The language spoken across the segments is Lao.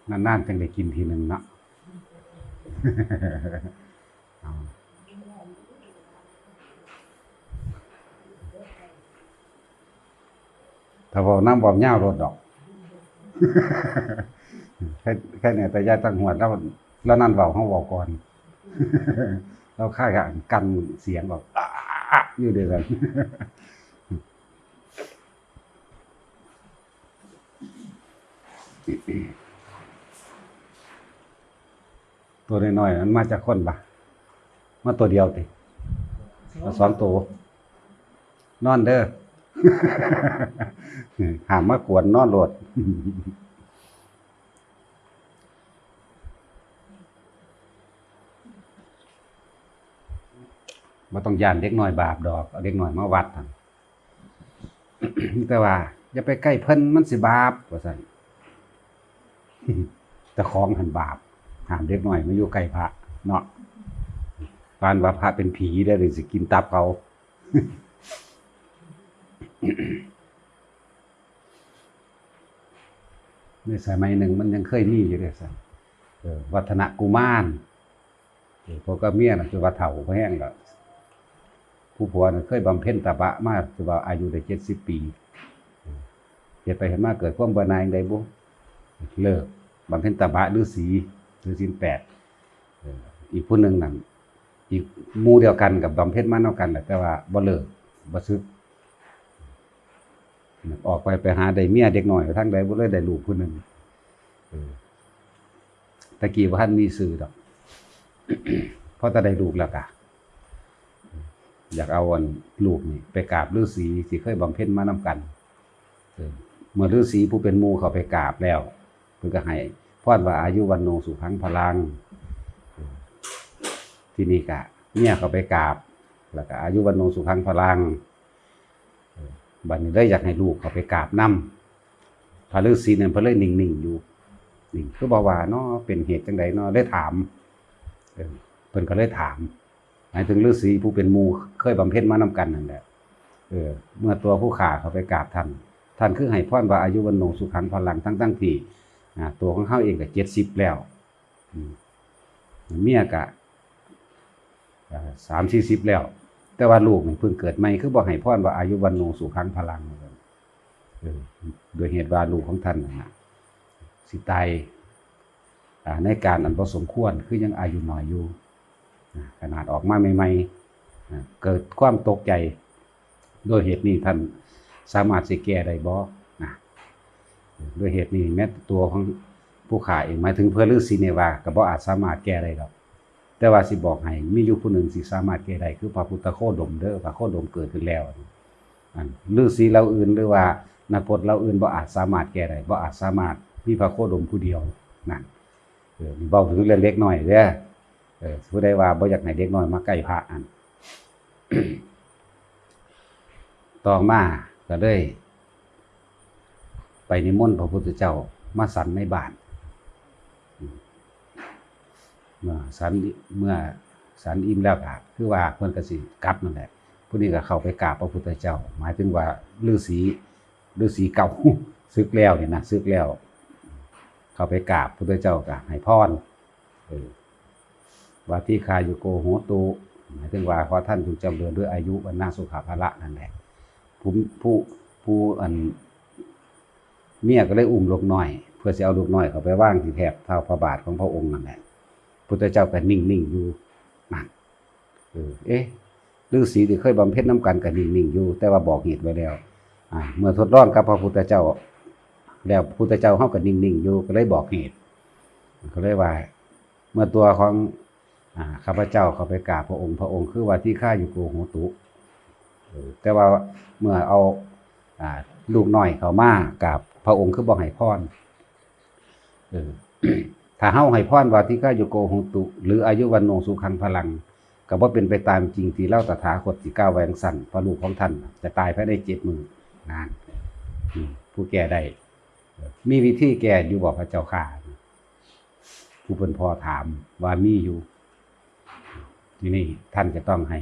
ນານໆ ຈັ່ງໄດ້ກິນທີໜຶ່ງເນາະ. ເອົາ ຖ້າເວົ້ານຳເວົ້າຍາວໂລດດອກ. ແຄ່ ແຄ່ນີ້ຕາຍາຍຕັງຫວດ ລາວ ລາວນັ້ນເວົ້າ ເຮົາເວົ້າກ່ອນ. ລາວຄ້າຍກັນກັນສຽງແບບ ອາ ຢູ່ເດ້ຊັ້ນ. ໂຕນ້ອຍໆ ມັນມາຈັກຄົນບະ? ມາໂຕດຽວຕິ? ເອົາສອງໂຕ. ນອນເດີ. ຫ້າມມາກວນ ນອນໂລດ. ບໍ່ຕ້ອງຢ້ານເດັກນ້ອຍບາບດອກ ເອົາເດັກນ້ອຍມາວັດຫັ້ນ. ມີແຕ່ວ່າ ຢ່າໄປໃກ້ເພິ່ນ ມັນຊິບາບ ວ່າຊັ້ນ. ເຈົ້າຂອງຫັ້ນບາບ ຫ້າມເດັກນ້ອຍມາຢູ່ໃກ້ພະເນາະ. ປານວ່າພະເປັນຜີເດ້ ຊິກິນຕັບເຂົາ. ໃນສະໄໝໜຶ່ງມັນຍັງເຄີຍມີຢູ່ເດ້ຊັ້ນ ເອີ ວັດທະນະກຸມານ. ເອີ ຜົວກັບເມຍນະ ຄືວ່າເຖົ້າພໍແຮງແລ້ວ. ຜູ້ຜົວນະເຄີຍບຳເພັນຕະບະມາ ຄືວ່າອາຍຸໄດ້ເຈັດສິບປີ. ເອີ ເຮັດໄປເຮັດມາເກີດຄວາມເບື່ອໜ່າຍຈັ່ງໃດບຸ ເລີກບຳເພັນຕະບະ ຫຼື ສິນ ຖືສິນແປດ. ເອີ ອີກຜູ້ໜຶ່ງນັ້ນ ອີກໝູ່ດຽວກັນກັບບຳເພັນມານຳກັນແຫຼະ ແຕ່ວ່າບໍ່ເລີກ ບໍ່ສຶກ. ອອກໄປ ໄປຫາໄດ້ເມຍເດັກນ້ອຍໄປທາງໃດ ບໍ່ເລີຍໄດ້ລູກຜູ້ໜຶ່ງ. ເອີ ແຕ່ກີ້ບໍ່ທັນມີຊື່ດອກ. ພໍແຕ່ໄດ້ລູກແລ້ວກະ ຢາກເອົາອັນລູກນີ້ໄປກາບລືສີທີ່ເຄີຍບຳເພັນມານຳກັນ. ເອີ ເມື່ອລືສີຜູ້ເປັນໝູ່ເຂົ້າໄປກາບແລ້ວ ເພິ່ນກໍໃຫ້ພອນວ່າ ອາຍຸວັນໂນສຸຂັງພະລັງ. ເອີ ທີນີ້ກະເມຍເຂົ້າໄປກາບ ແລ້ວກະອາຍຸວັນໂນສຸຂັງພະລັງ. ເອີ ບັດນີ້ເລີຍຢາກໃຫ້ລູກເຂົ້າໄປກາບນຳ. ພະລືສີນັ້ນເພິ່ນເລີຍນິ່ງໆຢູ່ ນິ່ງ ຄືບໍ່ວ່າເນາະ ເປັນເຫດຈັ່ງໃດເນາະ ເລີຍຖາມ. ເອີ ເພິ່ນກໍເລີຍຖາມ ໝາຍເຖິງລືສີຜູ້ເປັນໝູ່ເຄີຍບຳເພັນມານຳກັນນັ້ນແຫຼະ. ເອີ ເມື່ອຕົວຜູ້ຂ້າເຂົ້າໄປກາບທ່ານ ທ່ານຄືໃຫ້ພອນວ່າ ອາຍຸວັນໂນສຸຂັງພະລັງ ທັງໆທີ່ ອາ ຕົວຂອງເຮົາເອງກໍເຈັດສິບແລ້ວ ອືມ ເມຍກະ ອາ ສາມສີ່ສິບແລ້ວ ແຕ່ວ່າລູກນີ້ເພິ່ງເກີດໃໝ່ ຄືບໍ່ໃຫ້ພອນວ່າ ອາຍຸວັນໂນສຸຂັງພະລັງ. ເອີ ດ້ວຍເຫດວ່າລູກຂອງທ່ານນັ້ນນະ ຊິຕາຍ ອາ ໃນການອັນບໍ່ສົມຄວນ ຄືຍັງອາຍຸນ້ອຍຢູ່ ອາ ຂະໜາດອອກມາໃໝ່ໆ ອາ ເກີດຄວາມຕົກໃຈ. ດ້ວຍເຫດນີ້ທ່ານສາມາດຊິແກ້ໄດ້ບໍ່ນະ? ດ້ວຍເຫດນີ້ແມ້ແຕ່ຕົວຂອງຜູ້ຂ້າເອງ ໝາຍເຖິງເພື່ອນລືສີເນວາ ກໍບໍ່ອາດສາມາດແກ້ໄດ້ດອກ. ແຕ່ວ່າຊິບອກໃຫ້ ມີຢູ່ຜູ້ໜຶ່ງທີ່ສາມາດແກ້ໄດ້ ຄືພະພຸດທະໂຄດົມເດີ ພະໂຄດົມເກີດຂຶ້ນແລ້ວ. ອັນລືສີເຫຼົ່າອື່ນ ຫຼືວ່ານັກພົດເຫຼົ່າອື່ນ ບໍ່ອາດສາມາດແກ້ໄດ້ ບໍ່ອາດສາມາດ ມີພະໂຄດົມຜູ້ດຽວນັ້ນ. ເອີ ເວົ້າເຖິງເລື່ອງເດັກນ້ອຍເດີ. ເອີ ຜູ້ໃດວ່າບໍ່ຢາກໃຫ້ເດັກນ້ອຍມາໃກ້ພະຫັ້ນ ຕໍ່ມາກໍເລີຍໄປນິມົນພະພຸດທະເຈົ້າມາສັນໃນບ້ານ. ເມື່ອສັນ ເມື່ອສັນອີ່ມແລ້ວກໍຄືວ່າເພິ່ນກໍຊິກັບນັ້ນແຫຼະ. ຜູ້ນີ້ກໍເຂົ້າໄປກາບພະພຸດທະເຈົ້າ ໝາຍເຖິງວ່າລືສີ ລືສີເກົ່າ ສຶກແລ້ວນີ້ນະ ສຶກແລ້ວ ເຂົ້າໄປກາບພຸດທະເຈົ້າກໍໃຫ້ພອນ ເອີ ວາທິຄາຍຸໂກໂຫຕຸ ໝາຍເຖິງວ່າຂໍທ່ານຈົ່ງຈຳເລີນດ້ວຍອາຍຸ ວັນນະ ສຸຂະ ພະລະ ນັ້ນແຫຼະ. ຜູ້ ຜູ້ ຜູ້ອັນ ເມຍກໍເລີຍອຸ້ມລູກນ້ອຍ ເພື່ອຊິເອົາລູກນ້ອຍເຂົ້າໄປວາງທີ່ແຖບເທົ້າພະບາດຂອງພະອົງນັ້ນແຫຼະ. ພຸດທະເຈົ້າກໍນິ່ງໆຢູ່ນັ້ນ. ເອີ ເອະ ລືສີທີ່ເຄີຍບຳເພັນນຳກັນກໍນິ່ງໆຢູ່ ແຕ່ວ່າບອກເຫດໄວ້ແລ້ວ. ອາ ເມື່ອທົດລອງກັບພະພຸດທະເຈົ້າແລ້ວ ພຸດທະເຈົ້າເຮົາກໍນິ່ງໆຢູ່ ກໍເລີຍບອກເຫດ ກໍເລີຍວ່າ ເມື່ອຕົວຂອງ ອາ ຂ້າພະເຈົ້າເຂົ້າໄປກາບພະອົງ ພະອົງຄືວາທິຄາຍຸໂກໂຫຕຸ ເອີ ແຕ່ວ່າເມື່ອເອົາ ອາ ລູກນ້ອຍເຂົ້າມາກາບພະອົງ ຄືບໍ່ໃຫ້ພອນ. ເອີ ຖ້າເຮົາໃຫ້ພອນວ່າ ວາທິຄາຍຸໂກໂຫຕຸ ຫຼື ອາຍຸວັນໂນສຸຂັງພະລັງ ກໍບໍ່ເປັນໄປຕາມຈິງທີ່ລາວຕະຖາຄົດຊິກ່າວໄວ້ຈັ່ງຊັ້ນ ວ່າລູກຂອງທ່ານຈະຕາຍພາຍໃນເຈັດມື້. ນັ້ນ ອືມ ຜູ້ແກ້ໄດ້ ມີວິທີແກ້ຢູ່ບໍ່ພະເຈົ້າຂ້າ? ຜູ້ເປັນພໍ່ຖາມວ່າມີຢູ່. ທີນີ້ທ່ານຈະຕ້ອງໃຫ້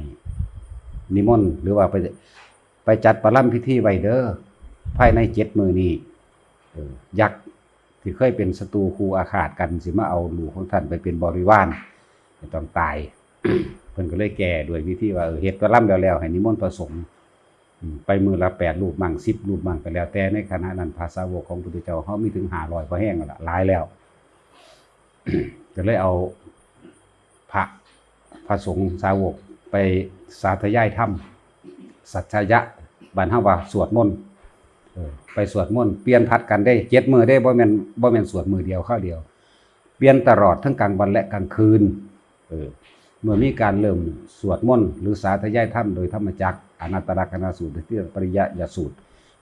ນິມົນ ຫຼືວ່າໄປ ໄປຈັດປະລຳພິທີໄວ້ເດີ ພາຍໃນເຈັດມື້ນີ້ ເອີ ຍັກ ທີ່ເຄີຍເປັນສັດຕູຄູ່ອາຄາດກັນ ຊິມາເອົາລູກຂອງທ່ານໄປເປັນບໍລິວານ ຕ້ອງຕາຍ. ເພິ່ນກໍເລີຍແກ້ດ້ວຍວິທີວ່າ ເອີ ເຮັດລຳແລ້ວໆ ໃຫ້ນິມົນພະສົງ ອືມ ໄປມື້ລະແປດຮູບມັ້ງ ສິບຮູບມັ້ງ ກໍແລ້ວແຕ່. ໃນຂະນະນັ້ນພະສາວົກຂອງພຸດທະເຈົ້າເຮົາມີເຖິງຫ້າຮ້ອຍພໍແຮງແລ້ວລະ ຫຼາຍແລ້ວ ກໍເລີຍເອົາພະ ພະສົງສາວົກໄປສາທະຍາຍທຳ ສັດຊະຍະ ບ້ານເຮົາວ່າສວດມົນ ເອີ ໄປສວດມົນ ປ່ຽນຜັດກັນເດ້ ເຈັດມື້ເດ້ ບໍ່ແມ່ນ ບໍ່ແມ່ນສວດມື້ດຽວຄາວດຽວ ປ່ຽນຕະຫຼອດທັງກາງວັນ ແລະ ກາງຄືນ. ເອີ ເມື່ອມີການເລີ່ມສວດມົນ ຫຼື ສາທະຍາຍທຳໂດຍທຳມະຈັກ ອະນັດຕະລັກກະນະສູດ ທິຕະປະລິຍະຍະສູດ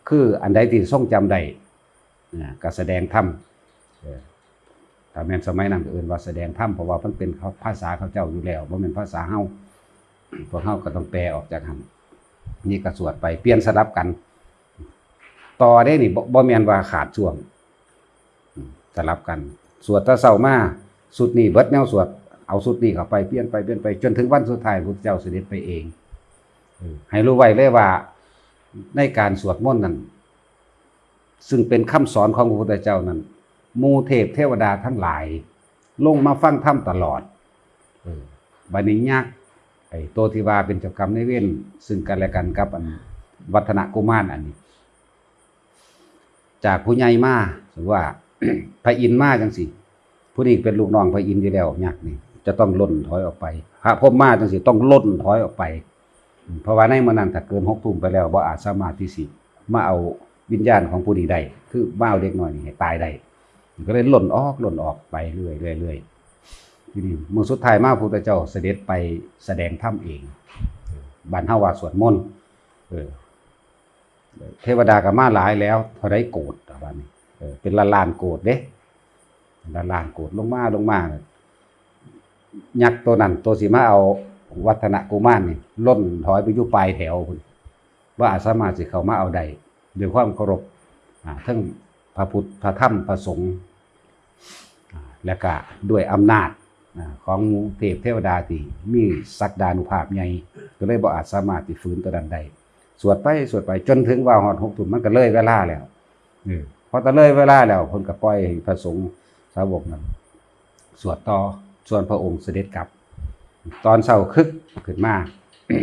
ຄືອັນໃດທີ່ຊົງຈຳໄດ້ ອາ ກະສະແດງທຳ ເອີ ຖ້າແມ່ນສະໄໝນັ້ນກໍເອີ້ນວ່າສະແດງທຳ ເພາະວ່າມັນເປັນພາສາເຂົາເຈົ້າຢູ່ແລ້ວ ບໍ່ແມ່ນພາສາເຮົາ ພວກເຮົາກໍຕ້ອງແປອອກຈາກຫັ້ນ. ນີ້ກໍສວດໄປ ປ່ຽນສະຫຼັບກັນຕໍ່ເດ້ນີ້ ບໍ່ ບໍ່ແມ່ນວ່າຂາດຊ່ວງ ສະຫຼັບກັນ ສວດແຕ່ເຊົ້າມາ ຊຸດນີ້ເບິດແນວສວດ ເອົາຊຸດນີ້ເຂົ້າໄປ ປ່ຽນໄປປ່ຽນໄປ ຈົນເຖິງວັນສຸດທ້າຍ ພຸດທະເຈົ້າສະເດັດໄປເອງ. ເອີ ໃຫ້ຮູ້ໄວ້ເລີຍວ່າ ໃນການສວດມົນນັ້ນ ຊຶ່ງເປັນຄຳສອນຂອງພະພຸດທະເຈົ້ານັ້ນ ໝູ່ເທບເທວະດາທັງຫຼາຍລົງມາຟັງທຳຕະຫຼອດ. ເອີ ບາດນີ້ຍັກ ໄອ້ໂຕທີ່ວ່າເປັນເຈົ້າກຳນາຍເວນຊຶ່ງກັນແລະກັນກັບອັນວັດທະນະກຸມານອັນນີ້ ຈາກຜູ້ໃຫຍ່ມາ ສົມມຸດວ່າ ພະອິນມາຈັ່ງຊີ້ ຜູ້ນີ້ເປັນລູກນ້ອງພະອິນຢູ່ແລ້ວ ຍັກນີ້ຈະຕ້ອງຫຼົ່ນຖອຍອອກໄປ. ພະພົມມາຈັ່ງຊີ້ ຕ້ອງຫຼົ່ນຖອຍອອກໄປ ເພາະວ່າໃນມື້ນັ້ນຖ້າເກີນຫົກທຸ່ມໄປແລ້ວ ບໍ່ອາດສາມາດທີ່ຊິມາເອົາວິນຍານຂອງຜູ້ນີ້ໄດ້ ຄືມາເອົາເດັກນ້ອຍນີ້ໃຫ້ຕາຍໄດ້. ກໍເລີຍຫຼົ່ນອອກ ຫຼົ່ນອອກໄປເລື້ອຍໆ ເລື້ອຍໆ. ທີນີ້ມື້ສຸດທ້າຍມາ ພະພຸດທະເຈົ້າສະເດັດໄປສະແດງທຳເອງ ບ້ານເຮົາວ່າສວດມົນ ເອີ ເທວະດາກໍມາຫຼາຍແລ້ວ ເທົ່າໃດໂກດ ບາດນີ້ ເອີ ເປັນລ້ານໆໂກດເດ້ ລ້ານໆໂກດ ລົງມາ ລົງມາ ຍັກໂຕນັ້ນ ໂຕຊິມາເອົາວັດທະນະກຸມານນີ້ ຫຼົ່ນຖອຍໄປຢູ່ປາຍແຖວພຸ້ນ ບໍ່ອາດສາມາດຊິເຂົ້າມາເອົາໄດ້ ດ້ວຍຄວາມເຄົາລົບ ອາ ເຖິງພະພຸດ ພະທຳ ພະສົງ ອາ ແລະກະດ້ວຍອຳນາດ ອາ ຂອງໝູ່ເທບເທວະດາທີ່ມີສັກດານຸພາບໃຫຍ່ ກໍເລີຍບໍ່ອາດສາມາດທີ່ຝືນໂຕນັ້ນໄດ້. ສວດໄປ ສວດໄປ ຈົນເຖິງວ່າຮອດຫົກທຸ່ມ ມັນກໍເລີຍເວລາແລ້ວ. ເອີ ພໍຕະເລີຍເວລາແລ້ວ ເພິ່ນກໍປ່ອຍໃຫ້ພະສົງສາວົກນັ້ນສວດຕໍ່ ສ່ວນພະອົງສະເດັດກັບ. ຕອນເຊົ້າຄຶກຂຶ້ນມາ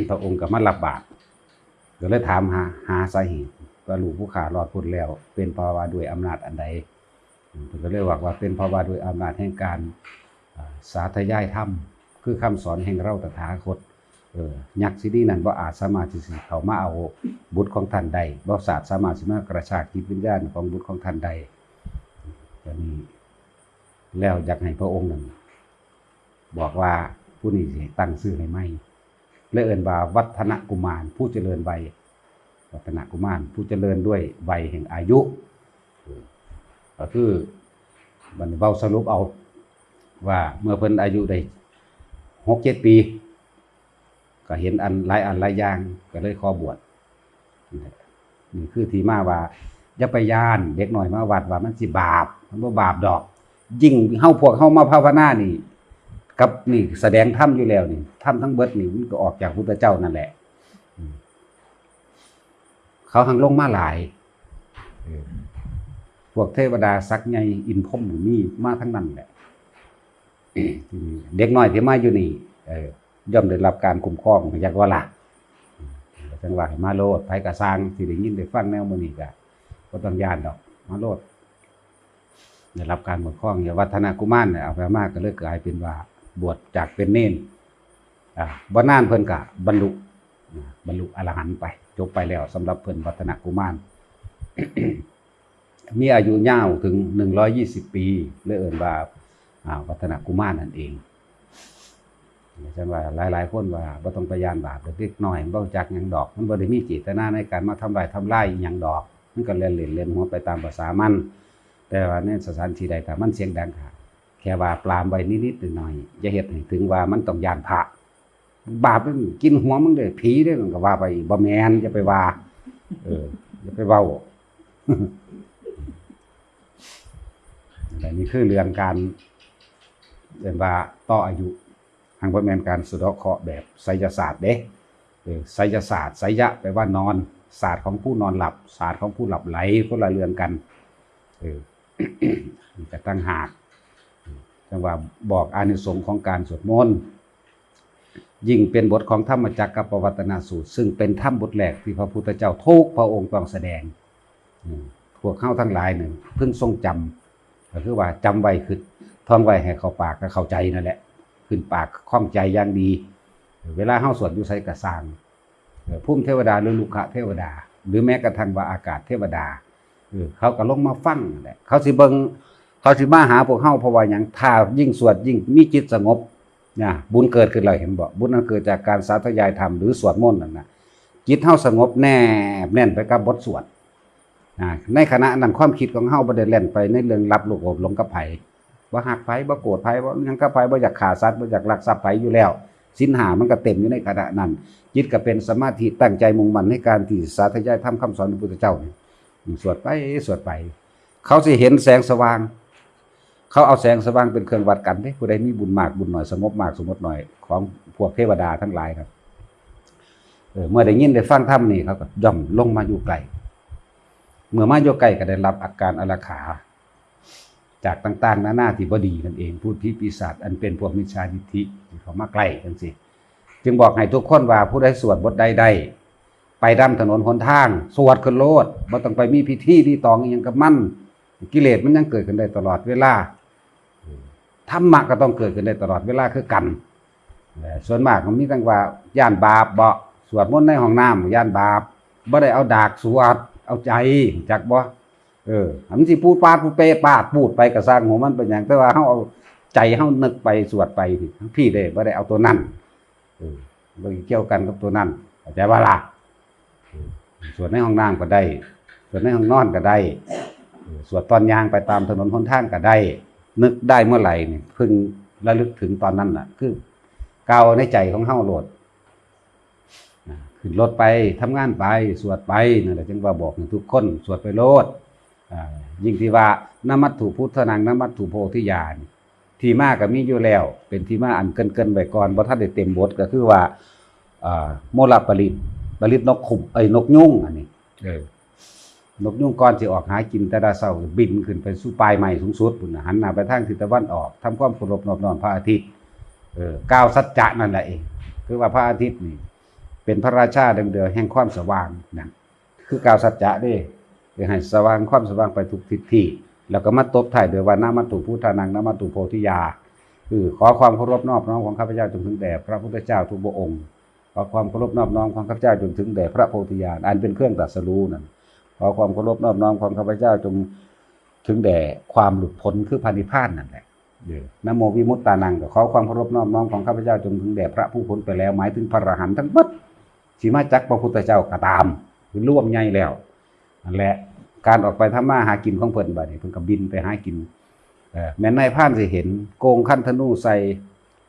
ພະອົງກໍມາຮັບບາດ ກໍເລີຍຖາມຫາ ຫາສາເຫດວ່າ ລູກຜູ້ຂ້າລອດພົ້ນແລ້ວ ເປັນເພາະວ່າດ້ວຍອຳນາດອັນໃດ? ເພິ່ນກໍເລີຍບອກວ່າ ເປັນເພາະວ່າດ້ວຍອຳນາດແຫ່ງການ ອາ ສາທະຍາຍທຳ ຄືຄຳສອນແຫ່ງເຮົາຕະຖາຄົດ. ເອີ ຍັກຊະນິດນັ້ນບໍ່ອາດສາມາດທີ່ຊິເຂົ້າມາເອົາບຸດຂອງທ່ານໄດ້ ບໍ່ສາດ ສາມາດຊິມາກະຊາກຈິດວິນຍານຂອງບຸດຂອງທ່ານໄດ້. ອັນນີ້ແລ້ວຢາກໃຫ້ພະອົງນັ້ນບອກວ່າ ຜູ້ນີ້ຊິຕັ້ງຊື່ໃຫ້ໃໝ່ ແລະເອີ້ນວ່າວັດທະນະກຸມານ ຜູ້ຈະເລີນໄວ ວັດທະນະກຸມານ ຜູ້ຈະເລີນດ້ວຍໄວແຫ່ງອາຍຸ. ເອີ ກໍຄືບັດນີ້ເວົ້າສະຫຼຸບເອົາວ່າ ເມື່ອເພິ່ນອາຍຸໄດ້ຫົກເຈັດປີ ກໍເຫັນອັນ ຫຼາຍອັນຫຼາຍຢ່າງ ກໍເລີຍຂໍບວດ. ນີ້ຄືທີ່ມາວ່າ ຢ່າໄປຢ້ານເດັກນ້ອຍມາວັດວ່າມັນຊິບາບ ມັນບໍ່ບາບດອກ. ຍິ່ງເຮົາ ພວກເຮົາມາພາວະນານີ້ ກັບນີ້ສະແດງທຳຢູ່ແລ້ວນີ້ ທຳທັງເບິດນີ້ ມັນກໍອອກຈາກພຸດທະເຈົ້ານັ້ນແຫຼະ. ອືມ ເຂົາຮັ່ງລົງມາຫຼາຍ ເອີ ພວກເທວະດາສັກໃຫຍ່ອິນພົມນີ້ມີມາທັງນັ້ນແຫຼະ. ເດັກນ້ອຍທີ່ມາຢູ່ນີ້ ເອີ ຍ່ອມໄດ້ຮັບການຄຸ້ມຄອງ ຮູ້ຈັກບໍ່ລະ? ເອີ ຈັ່ງວ່າໃຫ້ມາໂລດ ໃຜກະຊ່າງທີ່ໄດ້ຍິນໄດ້ຟັງແນວມື້ນີ້ກະບໍ່ຕ້ອງຢ້ານດອກ ມາໂລດ. ໄດ້ຮັບການຄຸ້ມຄອງ ແລະ ວັດທະນະກຸມານເອົາໄປເອົາມາກໍເລີຍກາຍເປັນວ່າບວດຈາກເປັນເນນ ອາ ບໍ່ນານເພິ່ນກະບັນລຸ ອາ ບັນລຸອະລະຫັນໄປ ຈົບໄປແລ້ວສຳລັບເພິ່ນ ວັດທະນະກຸມານ. ມີອາຍຸຍາວເຖິງໜຶ່ງຮ້ອຍຊາວປີ ເລີຍເອີ້ນວ່າ ອາ ວັດທະນະກຸມານນັ້ນເອງ. ຈັ່ງວ່າຫຼາຍໆຄົນວ່າບໍ່ຕ້ອງໄປຢ້ານບາບ ເດັກນ້ອຍມັນບໍ່ຮູ້ຈັກຫຍັງດອກ ມັນບໍ່ໄດ້ມີເຈດຕະນາໃນການມາທຳລາຍ ທຳລາຍອີ່ຫຍັງດອກ ມັນກໍແລ່ນຫຼິ້ນແລ່ນຫົວໄປຕາມພາສາມັນ. ແຕ່ວ່າໃນສະຖານທີ່ໃດ ຖ້າມັນສຽງດັງ ກໍແຄ່ວ່າປາມໄວ້ນິດໆໜ້ອຍໆ ຢ່າເຮັດໃຫ້ເຖິງວ່າມັນຕ້ອງຢ້ານພະ. ບາບ ກິນຫົວມຶງເດ້ ຜີເດ້ ມັນກໍວ່າໄປອີກ ບໍ່ແມ່ນ ຢ່າໄປວ່າ ເອີ ຢ່າໄປເວົ້າ. ແລະ ນີ້ຄືເລື່ອງການ ເອີ້ນວ່າຕໍ່ອາຍຸ ຫັ້ນບໍ່ແມ່ນການສະເດາະເຄາະແບບໄສຍະສາດເດ້. ເອີ ໄສຍະສາດ ໄສຍະ ແປວ່ານອນ ສາດຂອງຜູ້ນອນຫຼັບ ສາດຂອງຜູ້ຫຼັບໄຫຼ ຄົນລະເລື່ອງກັນ. ເອີ ກໍຕ່າງຫາກ ຈັ່ງວ່າບອກອານິສົງຂອງການສວດມົນ ຍິ່ງເປັນບົດຂອງທຳມະຈັກກັບປະວັດຕະນະສູດ ຊຶ່ງເປັນທຳບົດແລກທີ່ພະພຸດທະເຈົ້າທຸກພະອົງຕ້ອງສະແດງ. ອືມ ພວກເຮົາທັງຫຼາຍນີ້ເພິ່ງຊົງຈຳ ກໍຄືວ່າຈຳໄວ້ ຄຶດທ່ອງໄວ້ໃຫ້ເຂົ້າປາກ ກໍເຂົ້າໃຈນັ້ນແຫຼະ ຂຶ້ນປາກຄອງໃຈຢ່າງດີ. ເວລາເຮົາສວດຢູ່ໃສກໍຊ່າງ ເອີ ພູມເທວະດາ ຫຼື ລຸກຂະເທວະດາ ຫຼື ແມ້ກະທັ່ງວ່າອາກາດເທວະດາ ເອີ ເຂົາກໍລົງມາຟັງນັ້ນແຫຼະ ເຂົາຊິເບິ່ງ ເຂົາຊິມາຫາພວກເຮົາ ເພາະວ່າຫຍັງ? ຖ້າຍິ່ງສວດຍິ່ງມີຈິດສະຫງົບນະ ບຸນເກີດຂຶ້ນແລ້ວ ເຫັນບໍ່? ບຸນອັນເກີດຈາກການສາທະຍາຍທຳ ຫຼື ສວດມົນນັ້ນນະ ຈິດເຮົາສະຫງົບແນບແໜ້ນໄປກັບບົດສວດ ນະ ໃນຂະນະນັ້ນຄວາມຄິດຂອງເຮົາບໍ່ໄດ້ແລ່ນໄປໃນເລື່ອງລັບໂລກໂອດຫຼົງກັບໃຜ ບໍ່ຮັກໃຜ ບໍ່ໂກດໃຜ ບໍ່ຫຍັງກັບໃຜ ບໍ່ຢາກຂ້າສັດ ບໍ່ຢາກລັກຊັບໃຜຢູ່ແລ້ວ ສິນຫ້າມັນກໍເຕັມຢູ່ໃນຂະນະນັ້ນ ຈິດກໍເປັນສະມາທິ ຕັ້ງໃຈມຸ່ງໝັ້ນໃນການທີ່ສາທະຍາຍທຳຄຳສອນຂອງພະພຸດທະເຈົ້ານີ້ ສວດໄປ ສວດໄປ ເຂົາຊິເຫັນແສງສະຫວ່າງ ເຂົາເອົາແສງສະຫວ່າງເປັນເຄື່ອງວັດກັນເດ້ ຜູ້ໃດມີບຸນມາກບຸນໜ້ອຍ ສະຫງົບມາກສະຫງົບໜ້ອຍ ຂອງພວກເທວະດາທັງຫຼາຍນະ ເອີ ເມື່ອໄດ້ຍິນໄດ້ຟັງທຳນີ້ ເຂົາກໍຍ່ອມລົງມາຢູ່ໃກ້ ເມື່ອມາຢູ່ໃກ້ກໍໄດ້ຮັບອາການອາລັກຂາ ຈາກຕ່າງໆນານາທີ່ບໍ່ດີນັ້ນເອງ ພູດຜີປີສາດ ອັນເປັນພວກມິດສາທິດຖິທີ່ເຂົ້າມາໃກ້ຈັ່ງຊີ້ ຈຶ່ງບອກໃຫ້ທຸກຄົນວ່າ ຜູ້ໃດສວດບົດໃດໄດ້ ໄປຕາມຖະໜົນຫົນທາງ ສວດຂຶ້ນໂລດ ບໍ່ຕ້ອງໄປມີພິທີລີຕອງອີ່ຫຍັງກັບມັນ ກິເລດມັນຍັງເກີດຂຶ້ນໄດ້ຕະຫຼອດເວລາ ທຳມະກໍຕ້ອງເກີດຂຶ້ນໄດ້ຕະຫຼອດເວລາຄືກັນ. ເອີ ສ່ວນມາກມັນມີແຕ່ວ່າຢ້ານບາບເບາະ ສວດມົນໃນຫ້ອງນ້ຳຢ້ານບາບ ບໍ່ໄດ້ເອົາດາກສວດ ເອົາໃຈ ຮູ້ຈັກບໍ່? ເອີ ມັນຊິປູດປາດປູເປປາດປູດໄປກໍຊ່າງຫົວມັນເປັນຫຍັງ ແຕ່ວ່າເຮົາເອົາໃຈເຮົານຶກໄປສວດໄປ ທັງພີ້ເດ້ ບໍ່ໄດ້ເອົາຕົວນັ້ນ ເອີ ບໍ່ໄດ້ກ່ຽວກັນກັບຕົວນັ້ນ ເຂົ້າໃຈບໍ່ລະ? ເອີ ສວດໃນຫ້ອງນ້ຳກໍໄດ້ ສວດໃນຫ້ອງນອນກໍໄດ້ ເອີ ສວດຕອນຍ່າງໄປຕາມຖະໜົນຫົນທາງກໍໄດ້ ນຶກໄດ້ເມື່ອໃດນີ້ ເພິ່ງລະລຶກເຖິງຕອນນັ້ນນະ ຄືກ່າວໃນໃຈຂອງເຮົາໂລດ. ນະ ຂຶ້ນລົດໄປ ທຳງານໄປ ສວດໄປ ນັ້ນແຫຼະ ຈຶ່ງວ່າບອກໃຫ້ທຸກຄົນສວດໄປໂລດ. ອ່າ ຍິ່ງທີ່ວ່າ ນະມັດຖຸພຸດທານັງ ນະມັດຖຸໂພທິຍາ ທີ່ມາກໍມີຢູ່ແລ້ວ ເປັນທີ່ມາອັນເກີ່ນໆໄວ້ກ່ອນ ບໍ່ທັນໄດ້ເຕັມບົດ ກໍຄືວ່າ ອ່າ ໂມລະປະລິດ ປະລິດນົກຂຸມ ເອີຍ ນົກຍຸງ ອັນນີ້ ເອີ ນົກຍຸງກ່ອນຊິອອກຫາກິນແຕ່ລະເຊົ້າ ບິນຂຶ້ນໄປສູ່ປາຍໄມ້ສູງສຸດພຸ້ນນະ ຫັນໜ້າໄປທາງທິດຕາເວັນອອກ ທຳຄວາມເຄົາລົບນອບນ້ອມພະອາທິດ ເອີ ກ່າວສັດຈະນັ້ນແຫຼະເອງ ຄືວ່າພະອາທິດນີ້ເປັນພະລາຊາເດີມເດີມແຫ່ງຄວາມສະຫວ່າງນັ້ນ ຄືກ່າວສັດຈະເດ້ ຄືໃຫ້ສະຫວ່າງ ຄວາມສະຫວ່າງໄປທຸກທິດທີ່ ແລ້ວກໍມາຕົບທ້າຍດ້ວຍວ່າ ນະມັດຖຸພຸດທານັງ ນະມັດຕຸໂພທິຍາ ຄື ຂໍຄວາມເຄົາລົບນອບນ້ອມຂອງຂ້າພະເຈົ້າ ຈົ່ງເຖິງແດ່ພະພຸດທະເຈົ້າທຸກພະອົງ ຂໍຄວາມເຄົາລົບນອບນ້ອມຂອງຂ້າພະເຈົ້າ ຈົ່ງເຖິງແດ່ພະໂພທິຍານ ອັນເປັນເຄື່ອງຕັດສະຮູ້ນັ້ນ ຂໍຄວາມເຄົາລົບນອບນ້ອມຂອງຂ້າພະເຈົ້າ ຈົ່ງເຖິງແດ່ຄວາມຫຼຸດພົ້ນ ຄືພະນິບພານນັ້ນແຫຼະ. ນະໂມວິມຸດຕານັງ ກໍຂໍຄວາມເຄົາລົບນອບນ້ອມຂອງຂ້າພະເຈົ້າ ຈົ່ງເຖິງແດ່ພະຜູ້ພົ້ນໄປແລ້ວ ໝາຍເຖິງພະອະລະຫັນທັງເບິດ ຊິມາຈາກພະພຸດທະເຈົ້າກໍຕາມ ຄືລວມໃຫຍ່ແລ້ວ ນັ້ນແຫຼະ ການອອກໄປທຳມາຫາກິນຂອງເພິ່ນ ບາດນີ້ເພິ່ນກໍບິນໄປຫາກິນ ເອີ ແມ່ນນາຍພານຊິເຫັນໂກ່ງຄັນທະນູໃສ່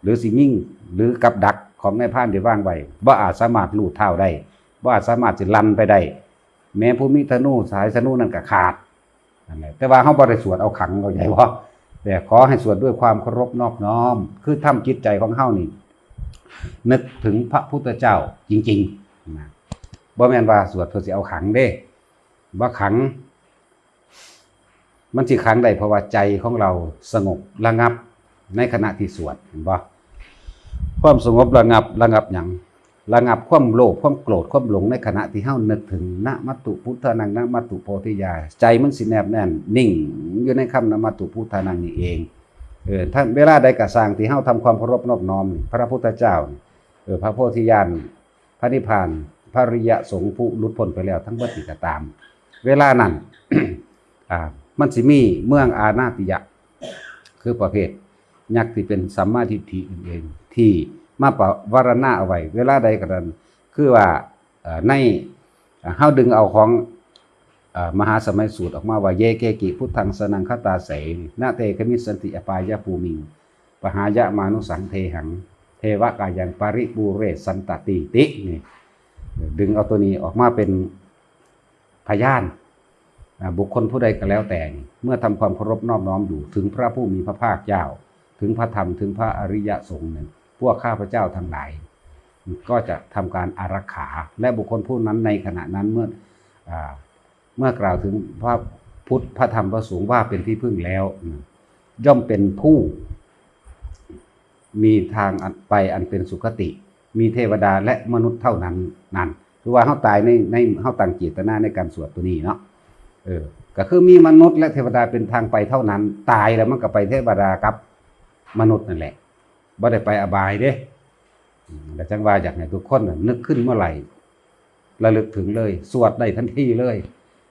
ຫຼືຊິຍິງ ຫຼືກັບດັກຂອງນາຍພານທີ່ວາງໄວ້ ບໍ່ອາດສາມາດລູດທ້າວໄດ້ ບໍ່ອາດສາມາດຊິລັ່ນໄປໄດ້ ແມ້ຜູ້ມີທະນູ ສາຍທະນູນັ້ນກໍຂາດ ນັ້ນແຫຼະ ແຕ່ວ່າເຮົາບໍ່ໄດ້ສວດເອົາຂັງ ເຂົ້າໃຈບໍ່? ແຕ່ຂໍໃຫ້ສວດດ້ວຍຄວາມເຄົາລົບນອບນ້ອມ ຄືທຳຈິດໃຈຂອງເຮົານີ້ ນຶກເຖິງພະພຸດທະເຈົ້າຈິງໆນະ ບໍ່ແມ່ນວ່າສວດເພື່ອຊິເອົາຂັງເດ້ ບໍ່ຂັງ ມັນຊິຂັງໄດ້ ເພາະວ່າໃຈຂອງເຮົາສະຫງົບລະງັບໃນຂະນະທີ່ສວດ ເຫັນບໍ່? ຄວາມສະຫງົບລະງັບ ລະງັບຫຍັງ? ລະງັບຄວາມໂລບ ຄວາມໂກດ ຄວາມຫຼົງ ໃນຂະນະທີ່ເຮົານຶກເຖິງ ນະມັດຖຸພຸດທານັງ ນະມັດຕຸໂພທິຍາ ໃຈມັນຊິແນບແໜ້ນ ນິ່ງຢູ່ໃນຄຳ ນະມັດຕຸພຸດທານັງ ນີ້ເອງ. ເອີ ເວລາໃດກໍຊ່າງທີ່ເຮົາທຳຄວາມເຄົາລົບນອບນ້ອມ ພະພຸດທະເຈົ້າ ເອີ ພະໂພທິຍານ ພະນິບພານ ພະອະລິຍະສົງ ຜູ້ຫຼຸດພົ້ນໄປແລ້ວທັງເບິດນີ້ກໍຕາມ ເວລານັ້ນ ອ່າ ມັນຊິມີເມືອງອານາຕິຍະ ຄືປະເພດຍັກທີ່ເປັນສຳມາທິດຖິນັ້ນເອງ ທີ່ມາປະວາລະນາເອົາໄວ້ ເວລາໃດກໍຕາມ ຄືວ່າ ເອີ ໃນ ເຮົາດຶງເອົາຂອງ ເອີ ມະຫາສະໄໝສູດອອກມາວ່າ ເຢເກກິ ພຸດທັງ ສະນັງຄະຕາເສ ນະເຕຄະມິດສັນຕິ ອະປາຍະພູມິງ ປະຫາຍະມານຸສັງ ເທຫັງ ເທວະກາຍັງ ປະລິປູເຣສັນຕະຕີຕິ ນີ້ ດຶງເອົາຕົວນີ້ອອກມາເປັນພະຍານ ອາ ບຸກຄົນຜູ້ໃດກໍແລ້ວແຕ່ນີ້ ເມື່ອທຳຄວາມເຄົາລົບນອບນ້ອມຢູ່ເຖິງພະຜູ້ມີພະພາກເຈົ້າ ເຖິງພະທຳ ເຖິງພະອະລິຍະສົງນັ້ນ ພວກຂ້າພະເຈົ້າທັງຫຼາຍກໍຈະທຳການອາລັກຂາ ແລະ ບຸກຄົນຜູ້ນັ້ນໃນຂະນະນັ້ນ ເມື່ອ ອາ ເມື່ອກ່າວເຖິງພະ ພຸດ ພະທຳ ພະສົງ ວ່າເປັນທີ່ເພິ່ງແລ້ວ ຍ່ອມເປັນຜູ້ມີທາງອັນໄປອັນເປັນສຸຄະຕິ ມີເທວະດາ ແລະ ມະນຸດເທົ່ານັ້ນ. ນັ້ນ ຄືວ່າເຮົາຕາຍໃນ ໃນ ເຮົາຕັ້ງເຈດຕະນາໃນການສວດຕົວນີ້ເນາະ ເອີ ກໍຄືມີມະນຸດ ແລະ ເທວະດາເປັນທາງໄປເທົ່ານັ້ນ. ຕາຍແລ້ວມັນກໍໄປເທວະດາກັບມະນຸດນັ້ນແຫຼະ ບໍ່ໄດ້ໄປອະບາຍເດ້. ອືມ ແລ້ວຈັ່ງວ່າຢາກໃຫ້ທຸກຄົນນະນຶກຂຶ້ນເມື່ອໃດ ລະລຶກເຖິງເລີຍ ສວດໄດ້ທັນທີເລີຍ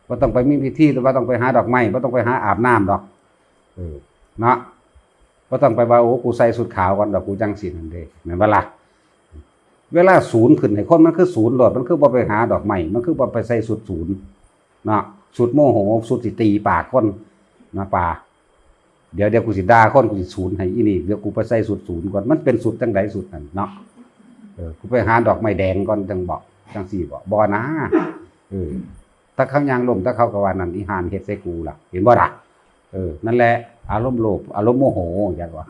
ບໍ່ຕ້ອງໄປມີພິທີ ຫຼືວ່າຕ້ອງໄປຫາດອກໄມ້ ບໍ່ຕ້ອງໄປຫາອາບນ້ຳດອກ ເອີ ເນາະ ບໍ່ຕ້ອງໄປວ່າ ໂອ້ ກູໃສ່ຊຸດຂາວກ່ອນດອກ ກູຈັ່ງຊິນັ້ນເດ້ ແມ່ນບໍ່ລະ? ເວລາສູນຂຶ້ນໃຫ້ຄົນມັນຄືສູນໂລດ ມັນຄືບໍ່ໄປຫາດອກໄມ້ ມັນຄືບໍ່ໄປໃສ່ຊຸດສູນເນາະ ຊຸດໂມໂຫ ຊຸດຊິຕີປາກຄົນນະ ປາ ດຽວ ດຽວກູຊິດ່າຄົນ ກູຊິສູນໃຫ້ອີ່ນີ້ ດຽວກູໄປໃສ່ຊຸດສູນກ່ອນ ມັນເປັນຊຸດຈັ່ງໃດຊຸດນັ້ນເນາະ ເອີ ກູໄປຫາດອກໄມ້ແດງກ່ອນ ຈັ່ງເບາະ ຈັ່ງຊີ້ເບາະ ບໍ່ນາ ເອີ ຖ້າເຂົາຍ່າງລົ້ມ ຖ້າເຂົາກໍວ່າ ນັ້ນອີຫ່ານເຮັດໃສ່ກູລະ ເຫັນບໍ່ລະ? ເອີ ນັ້ນແຫຼະ ອາລົມໂລບ ອາລົມໂມໂຫ ຈັກວ່າ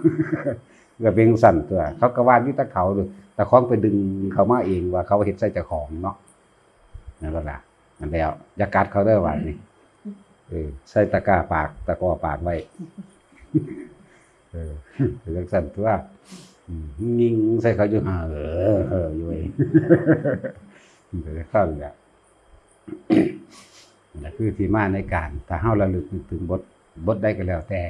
ກໍເປັນຈັ່ງຊັ້ນຕົວະ ເຂົາກໍວ່າຢູ່ແຕ່ເຂົາ ແຕ່ຂອງໄປດຶງເຂົາມາເອງວ່າເຂົາເຮັດໃສ່ເຈົ້າຂອງເນາະ ແມ່ນບໍ່ລະ? ນັ້ນແຫຼະ ຢ່າກັດເຂົາເດີບາດນີ້ ເອີ ໃສ່ຕະກ້າປາກ ຕະກໍປາກໄວ້ ເອີ ເປັນຈັ່ງຊັ້ນຕົວະ ອືມ ຍິງໃສ່ເຂົາຢູ່ຫັ້ນ ເອີ ຢູ່ເວີຍ ເປັນຈັ່ງຊັ້ນແຫຼະ. ນັ້ນແຫຼະຄືທີ່ມາໃນການ ຖ້າເຮົາລະລຶກນຶກເຖິງບົດ ບົດໃດກໍແລ້ວແຕ່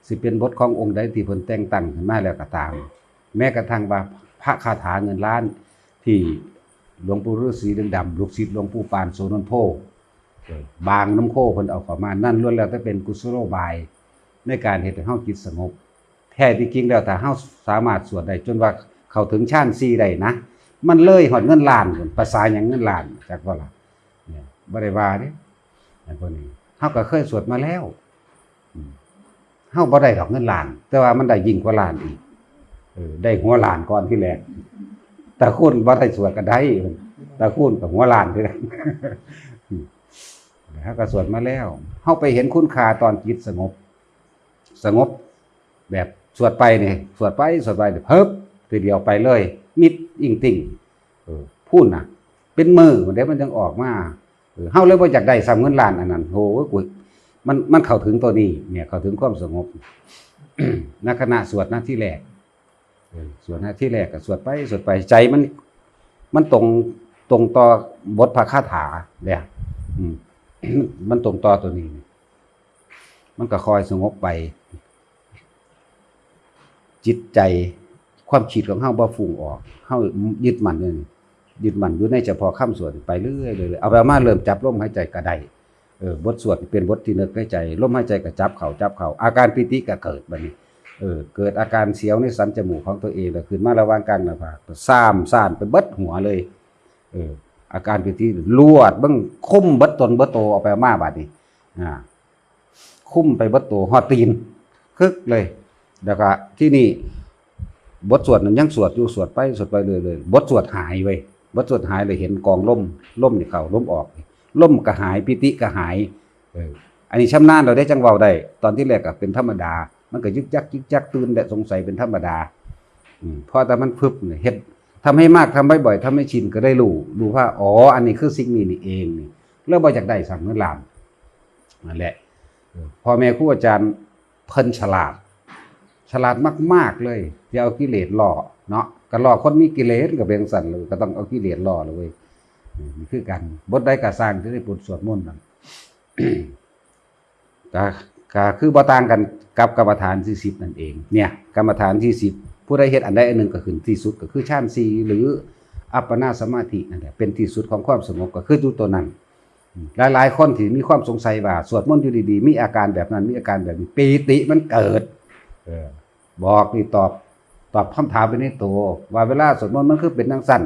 ຊິເປັນບົດຂອງອົງໃດທີ່ເພິ່ນແຕ່ງຕັ້ງຂຶ້ນມາແລ້ວກໍຕາມ ແມ້ກະທັ່ງວ່າພະຄາຖາເງິນລ້ານທີ່ຫຼວງປູ່ລືສີລຶກດຳ ລູກສິດຫຼວງປູ່ປານໂສນົນໂພ ເອີ ບາງນ້ຳໂຄເພິ່ນເອົາເຂົ້າມາ ນັ້ນລ້ວນແລ້ວແຕ່ເປັນກຸສະໂລບາຍໃນການເຮັດໃຫ້ເຮົາຈິດສະຫງົບ. ແທ້ທີ່ຈິງແລ້ວ ຖ້າເຮົາສາມາດສວດໄດ້ຈົນວ່າເຂົ້າເຖິງຊານສີ່ໄດ້ນະ ມັນເລີຍຮອດເງິນລ້ານພຸ້ນ ພາສາຫຍັງເງິນລ້ານ ຈັກບໍ່ລະ? ນີ້ ບໍ່ໄດ້ວ່າເດ້ ອັນພວກນີ້ ເຮົາກໍເຄີຍສວດມາແລ້ວ ອືມ ເຮົາບໍ່ໄດ້ດອກເງິນລ້ານ ແຕ່ວ່າມັນໄດ້ຍິ່ງກວ່າລ້ານອີກ ເອີ ໄດ້ຫົວລ້ານກ່ອນທີແລກ ຕາຄູນບໍ່ໄດ້ສວດກໍໄດ້ ຕາຄູນກໍຫົວລ້ານຄືກັນ ອືມ ເຮົາກໍສວດມາແລ້ວ ເຮົາໄປເຫັນຄຸນຄ່າຕອນຈິດສະຫງົບ ສະຫງົບ ແບບສວດໄປນີ້ ສວດໄປ ສວດໄປນີ້ ເພິບ ທີດຽວໄປເລີຍ ມິດອິງຕິ່ງ ເອີ ພຸ້ນນະ ເປັນມື້ພຸ້ນເດ້ມັນຈັ່ງອອກມາ ເອີ ເຮົາເລີຍບໍ່ຢາກໄດ້ຊ້ຳເງິນລ້ານອັນນັ້ນ ໂຫ ກູ ມັນ ມັນເຂົ້າເຖິງຕົວນີ້ ເຂົ້າເຖິງຄວາມສະຫງົບ ໃນຂະນະສວດນະທີແລກ ເອີ ສວດນະທີແລກກໍສວດໄປ ສວດໄປ ໃຈມັນ ມັນຕົງ ຕົງຕໍ່ບົດພະຄາຖາເດ້ ອືມ ມັນຕົງຕໍ່ຕົວນີ້ ມັນກໍຄ່ອຍສະຫງົບໄປ ຈິດໃຈ ຄວາມຄິດຂອງເຮົາບໍ່ຟຸ້ງອອກ ເຮົາຍຶດໝັ້ນຢູ່ ຍຶດໝັ້ນຢູ່ໃນສະເພາະຄຳສວດໄປເລື້ອຍໆ ເອົາໄປເອົາມາເລີ່ມຈັບລົມຫາຍໃຈກໍໄດ້ ເອີ ບົດສວດເປັນບົດທີ່ນຶກໃນໃຈ ລົມຫາຍໃຈກໍຈັບເຂົ້າ ຈັບເຂົ້າ ອາການປີຕິກໍເກີດບັດນີ້ ເອີ ເກີດອາການສຽວໃນສັນຈະໝູກຂອງຕົວເອງ ແລ້ວຂຶ້ນມາລະຫວ່າງກາງໜ້າຜາກ ສາມຊານໄປເບິດຫົວເລີຍ ເອີ ອາການປີຕິລວດເບິ່ງ ຄຸມເບິດຕົນເບິດໂຕ ເອົາໄປເອົາມາບາດນີ້ ອາ ຄຸມໄປເບິດໂຕຮອດຕີນ ຄຶກເລີຍ ແລ້ວກະທີນີ້ບົດສວດນັ້ນຍັງສວດຢູ່ ສວດໄປສວດໄປເລື້ອຍໆ ບົດສວດຫາຍເວີຍ ບົດສວດຫາຍ ແລ້ວເຫັນກອງລົມ ລົມນີ້ເຂົ້າລົມອອກ ລົມກະຫາຍ ປີຕິກະຫາຍ ເອີ ອັນນີ້ຊຳນານແລ້ວເດ້ ຈັ່ງເວົ້າໄດ້ ຕອນທີແລກກະເປັນທຳມະດາ ມັນກະຍຶກຍັກຢິກຍັກ ຕື່ນແລະສົງໄສເປັນທຳມະດາ ອືມ ເພາະແຕ່ມັນຟຶບນີ້ ເຮັດ ທຳໃຫ້ມາກ ທຳໃຫ້ບ່ອຍ ທຳໃຫ້ຊິນ ກໍໄດ້ຮູ້ ຮູ້ວ່າ ອໍ ອັນນີ້ຄືສິ່ງນີ້ນີ້ເອງນີ້ ແລ້ວບໍ່ຢາກໄດ້ຊ້ຳເງິນລ້ານ ນັ້ນແຫຼະ ເອີ ພໍ່ແມ່ຄູອາຈານເພິ່ນສະຫຼາດ ສະຫຼາດມາກໆເລີຍ ຊິເອົາກິເລດຫຼໍ່ເນາະ ກໍຫຼໍ່ຄົນມີກິເລດ ກໍເປັນຈັ່ງຊັ້ນ ກໍຕ້ອງເອົາກິເລດຫຼໍ່ລະເວີຍ ນີ້ຄືກັນ ບົດໃດກໍຊ່າງທີ່ໄດ້ບົດສວດມົນນັ້ນ ກະ ກະຄືບໍ່ຕ່າງກັນກັບກຳມະຖານທີສິບນັ້ນເອງ ເນຍ ກຳມະຖານທີສິບ ຜູ້ໃດເຮັດອັນໃດອັນໜຶ່ງກໍຂຶ້ນທີ່ສຸດ ກໍຄືຊານສີ່ ຫຼື ອັບປະນາສະມາທິນັ້ນແຫຼະ ເປັນທີ່ສຸດຂອງຄວາມສະຫງົບ ກໍຄືຢູ່ຕົວນັ້ນ ອືມ ຫຼາຍໆຄົນທີ່ມີຄວາມສົງໄສວ່າ ສວດມົນຢູ່ດີໆ ມີອາການແບບນັ້ນ ມີອາການແບບນີ້ ປີຕິມັນເກີດ ເອີ ບອກນີ້ ຕອບ ຕອບຄຳຖາມໄປໃນໂຕ ວ່າເວລາສວດມົນມັນຄືເປັນຈັ່ງຊັ້ນ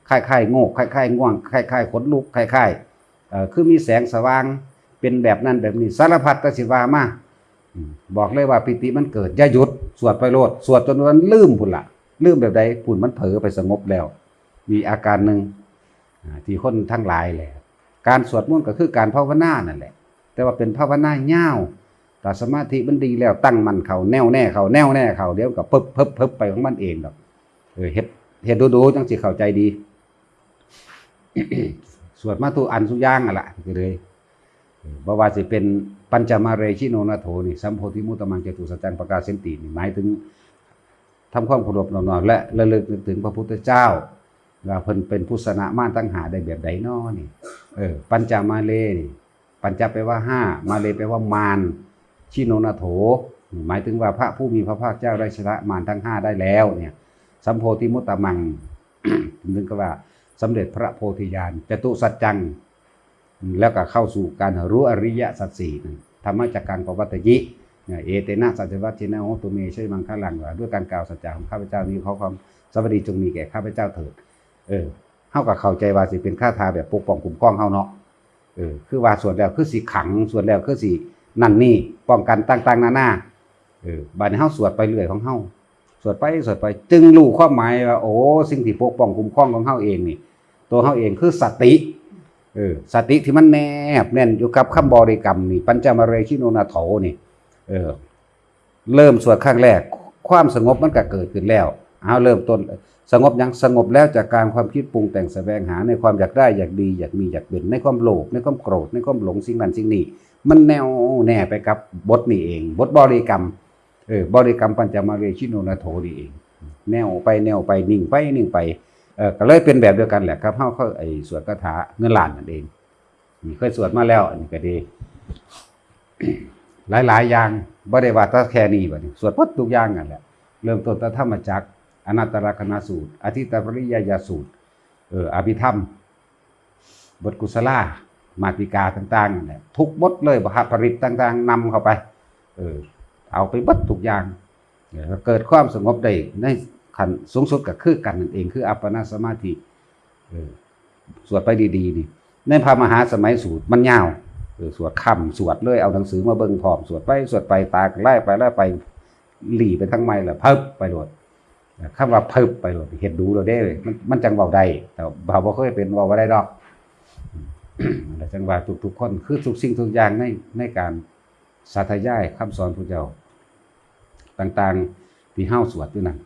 ຄ້າຍໆໂງກ ຄ້າຍໆງ່ວງ ຄ້າຍໆຂົນລຸກ ຄ້າຍໆ ເອີ ຄືມີແສງສະຫວ່າງ ເປັນແບບນັ້ນແບບນີ້ ສາລະພັດແຕ່ຊິວ່າມາ ອືມ ບອກເລີຍວ່າປີຕິມັນເກີດ ຢ່າຢຸດ ສວດໄປໂລດ ສວດຈົນວ່າມັນລືມພຸ້ນລະ ລືມແບບໃດ ພຸ້ນ ມັນເຜີໄປສະຫງົບແລ້ວ ມີອາການໜຶ່ງ ອາ ທີ່ຄົນທັງຫຼາຍແຫຼະ ການສວດມົນກໍຄືການພາວະນານັ້ນແຫຼະ ແຕ່ວ່າເປັນພາວະນາຍາວ ຖ້າສະມາທິມັນດີແລ້ວ ຕັ້ງໝັ້ນເຂົ້າ ແນ່ວແນ່ເຂົ້າ ແນ່ວແນ່ເຂົ້າ ດຽວມັນກໍເພິບໆໆໄປຂອງມັນເອງດອກ ເອີ ເຮັດ ເຮັດດູໆ ຈັ່ງຊິເຂົ້າໃຈດີ ສວດມາທຸກອັນທຸກຢ່າງຫັ້ນລະ ກໍເລີຍ ບໍ່ວ່າຊິເປັນ ປັນຈະມາເຣຊິໂນນາໂຖນີ້ ສຳໂພທິມຸດຕະມັງ ຈະຕຸສັດຈັງ ປະກາເສນຕິນີ້ ໝາຍເຖິງ ທຳຄວາມເຄົາລົບນອບນ້ອມ ແລະ ລະລຶກນຶກເຖິງພະພຸດທະເຈົ້າ ວ່າເພິ່ນເປັນຜູ້ຊະນະມານທັງຫ້າໄດ້ແບບໃດນໍນີ້. ເອີ ປັນຈະມາເຣນີ້ ປັນຈະແປວ່າຫ້າ ມາເຣແປວ່າມານ ຊິໂນນາໂຖ ໝາຍເຖິງວ່າພະຜູ້ມີພະພາກເຈົ້າໄດ້ຊະນະມານທັງຫ້າໄດ້ແລ້ວເນຍ ສຳໂພທິມຸດຕະມັງ ເຖິງກັບວ່າສຳເລັດພະໂພທິຍານ ຈະຕຸສັດຈັງ ແລ້ວກໍເຂົ້າສູ່ການຮູ້ອະລິຍະສັດສີ່ນັ້ນ ທຳມະຈັກກັງປະວັດຕະຍິ ເອເຕນະສັດຈະວັດເຊນະໂຫຕຸເມ ໄຊມັງຄະລັງ ວ່າດ້ວຍການກ່າວສັດຈະຂອງຂ້າພະເຈົ້ານີ້ ຂໍຄວາມສະຫວັດດີຈົ່ງມີແກ່ຂ້າພະເຈົ້າເຖີດ. ເອີ ເຮົາກໍເຂົ້າໃຈວ່າຊິເປັນຄາຖາແບບປົກປ້ອງຄຸ້ມຄອງເຮົາເນາະ. ເອີ ຄືວ່າສວດແລ້ວຄືຊິຂັງ ສວດແລ້ວຄືຊິນັ້ນນີ້ ປ້ອງກັນຕ່າງໆນານາ. ເອີ ບາດນີ້ເຮົາສວດໄປເລື້ອຍຂອງເຮົາ ສວດໄປ ສວດໄປ ຈຶ່ງຮູ້ຄວາມໝາຍວ່າ ໂອ້ ສິ່ງທີ່ປົກປ້ອງຄຸ້ມຄອງຂອງເຮົາເອງນີ້ ຕົວເຮົາເອງຄືສະຕິ. ເອີ ສະຕິທີ່ມັນແນບແໜ້ນຢູ່ກັບຄຳບໍລິກຳນີ້ ປັນຈະມາເຣຊິໂນນາໂຖນີ້ ເອີ ເລີ່ມສວດຄັ້ງແລກ ຄວາມສະຫງົບມັນກໍເກີດຂຶ້ນແລ້ວ. ເຮົາເລີ່ມຕົ້ນ ສະຫງົບຫຍັງ? ສະຫງົບແລ້ວຈາກການຄວາມຄິດປຸງແຕ່ງສະແຫວງຫາ ໃນຄວາມຢາກໄດ້ ຢາກດີ ຢາກມີ ຢາກເປັນ ໃນຄວາມໂລບ ໃນຄວາມໂກດ ໃນຄວາມຫຼົງ ສິ່ງນັ້ນສິ່ງນີ້ ມັນແນວແນ່ໄປກັບບົດນີ້ເອງ ບົດບໍລິກຳ. ເອີ ບໍລິກຳປັນຈະມາເຣຊິໂນນາໂຖນີ້ເອງ ແນວໄປແນວໄປ ນິ່ງໄປນິ່ງໄປ. ເອີ ກໍເລີຍເປັນແບບດຽວກັນແຫຼະກັບເຮົາເຄີຍ ໄອ້ ສວດຄາຖາເງິນລ້ານນັ້ນເອງ. ນີ້ເຄີຍສວດມາແລ້ວ ອັນນີ້ກໍດີ ຫຼາຍໆຢ່າງ ບໍ່ໄດ້ວ່າແຕ່ແຄ່ນີ້ ບັດນີ້ສວດເບິດທຸກຢ່າງນັ້ນແຫຼະ ເລີ່ມຕົ້ນແຕ່ທຳມະຈັກ ອະນັດຕະລັກຂະນະສູດ ອະທິດຕະປະລິຍາຍະສູດ ເອີ ອະພິທຳ ບົດກຸສະລາມາດຕິກາຕ່າງໆນັ້ນແຫຼະ ທຸກບົດເລີຍ ພະປະລິດຕ່າງໆນຳເຂົ້າໄປ ເອີ ເອົາໄປເບິດທຸກຢ່າງ ເອີ ເກີດຄວາມສະຫງົບໄດ້ໃນຂັ້ນສູງສຸດກໍຄືກັນນັ້ນເອງ ຄືອັບປະນາສະມາທິ. ເອີ ສວດໄປດີໆນີ້ ໃນພະມະຫາສະໄໝສູດມັນຍາວ ເອີ ສວດຄ່ຳສວດເລີຍ ເອົາໜັງສືມາເບິ່ງພ້ອມ ສວດໄປສວດໄປ ຕາກໍໄຫຼໄປໄຫຼໄປ ຫຼີ້ໄປທາງໃໝ່ ແລ້ວເພິບໄປໂລດ. ຄຳວ່າເພິບໄປໂລດ ເຮັດດູໂລດເດ້ ມັນ ມັນຈັ່ງເວົ້າໄດ້ ແຕ່ເຮົາບໍ່ເຄີຍເປັນ ເວົ້າບໍ່ໄດ້ດອກ. ແລ້ວຈັ່ງວ່າທຸກໆຄົນ ຄືທຸກສິ່ງທຸກຢ່າງໃນ ໃນການສາທະຍາຍຄຳສອນພະເຈົ້າຕ່າງໆ ທີ່ເຮົາສວດຢູ່ນັ້ນ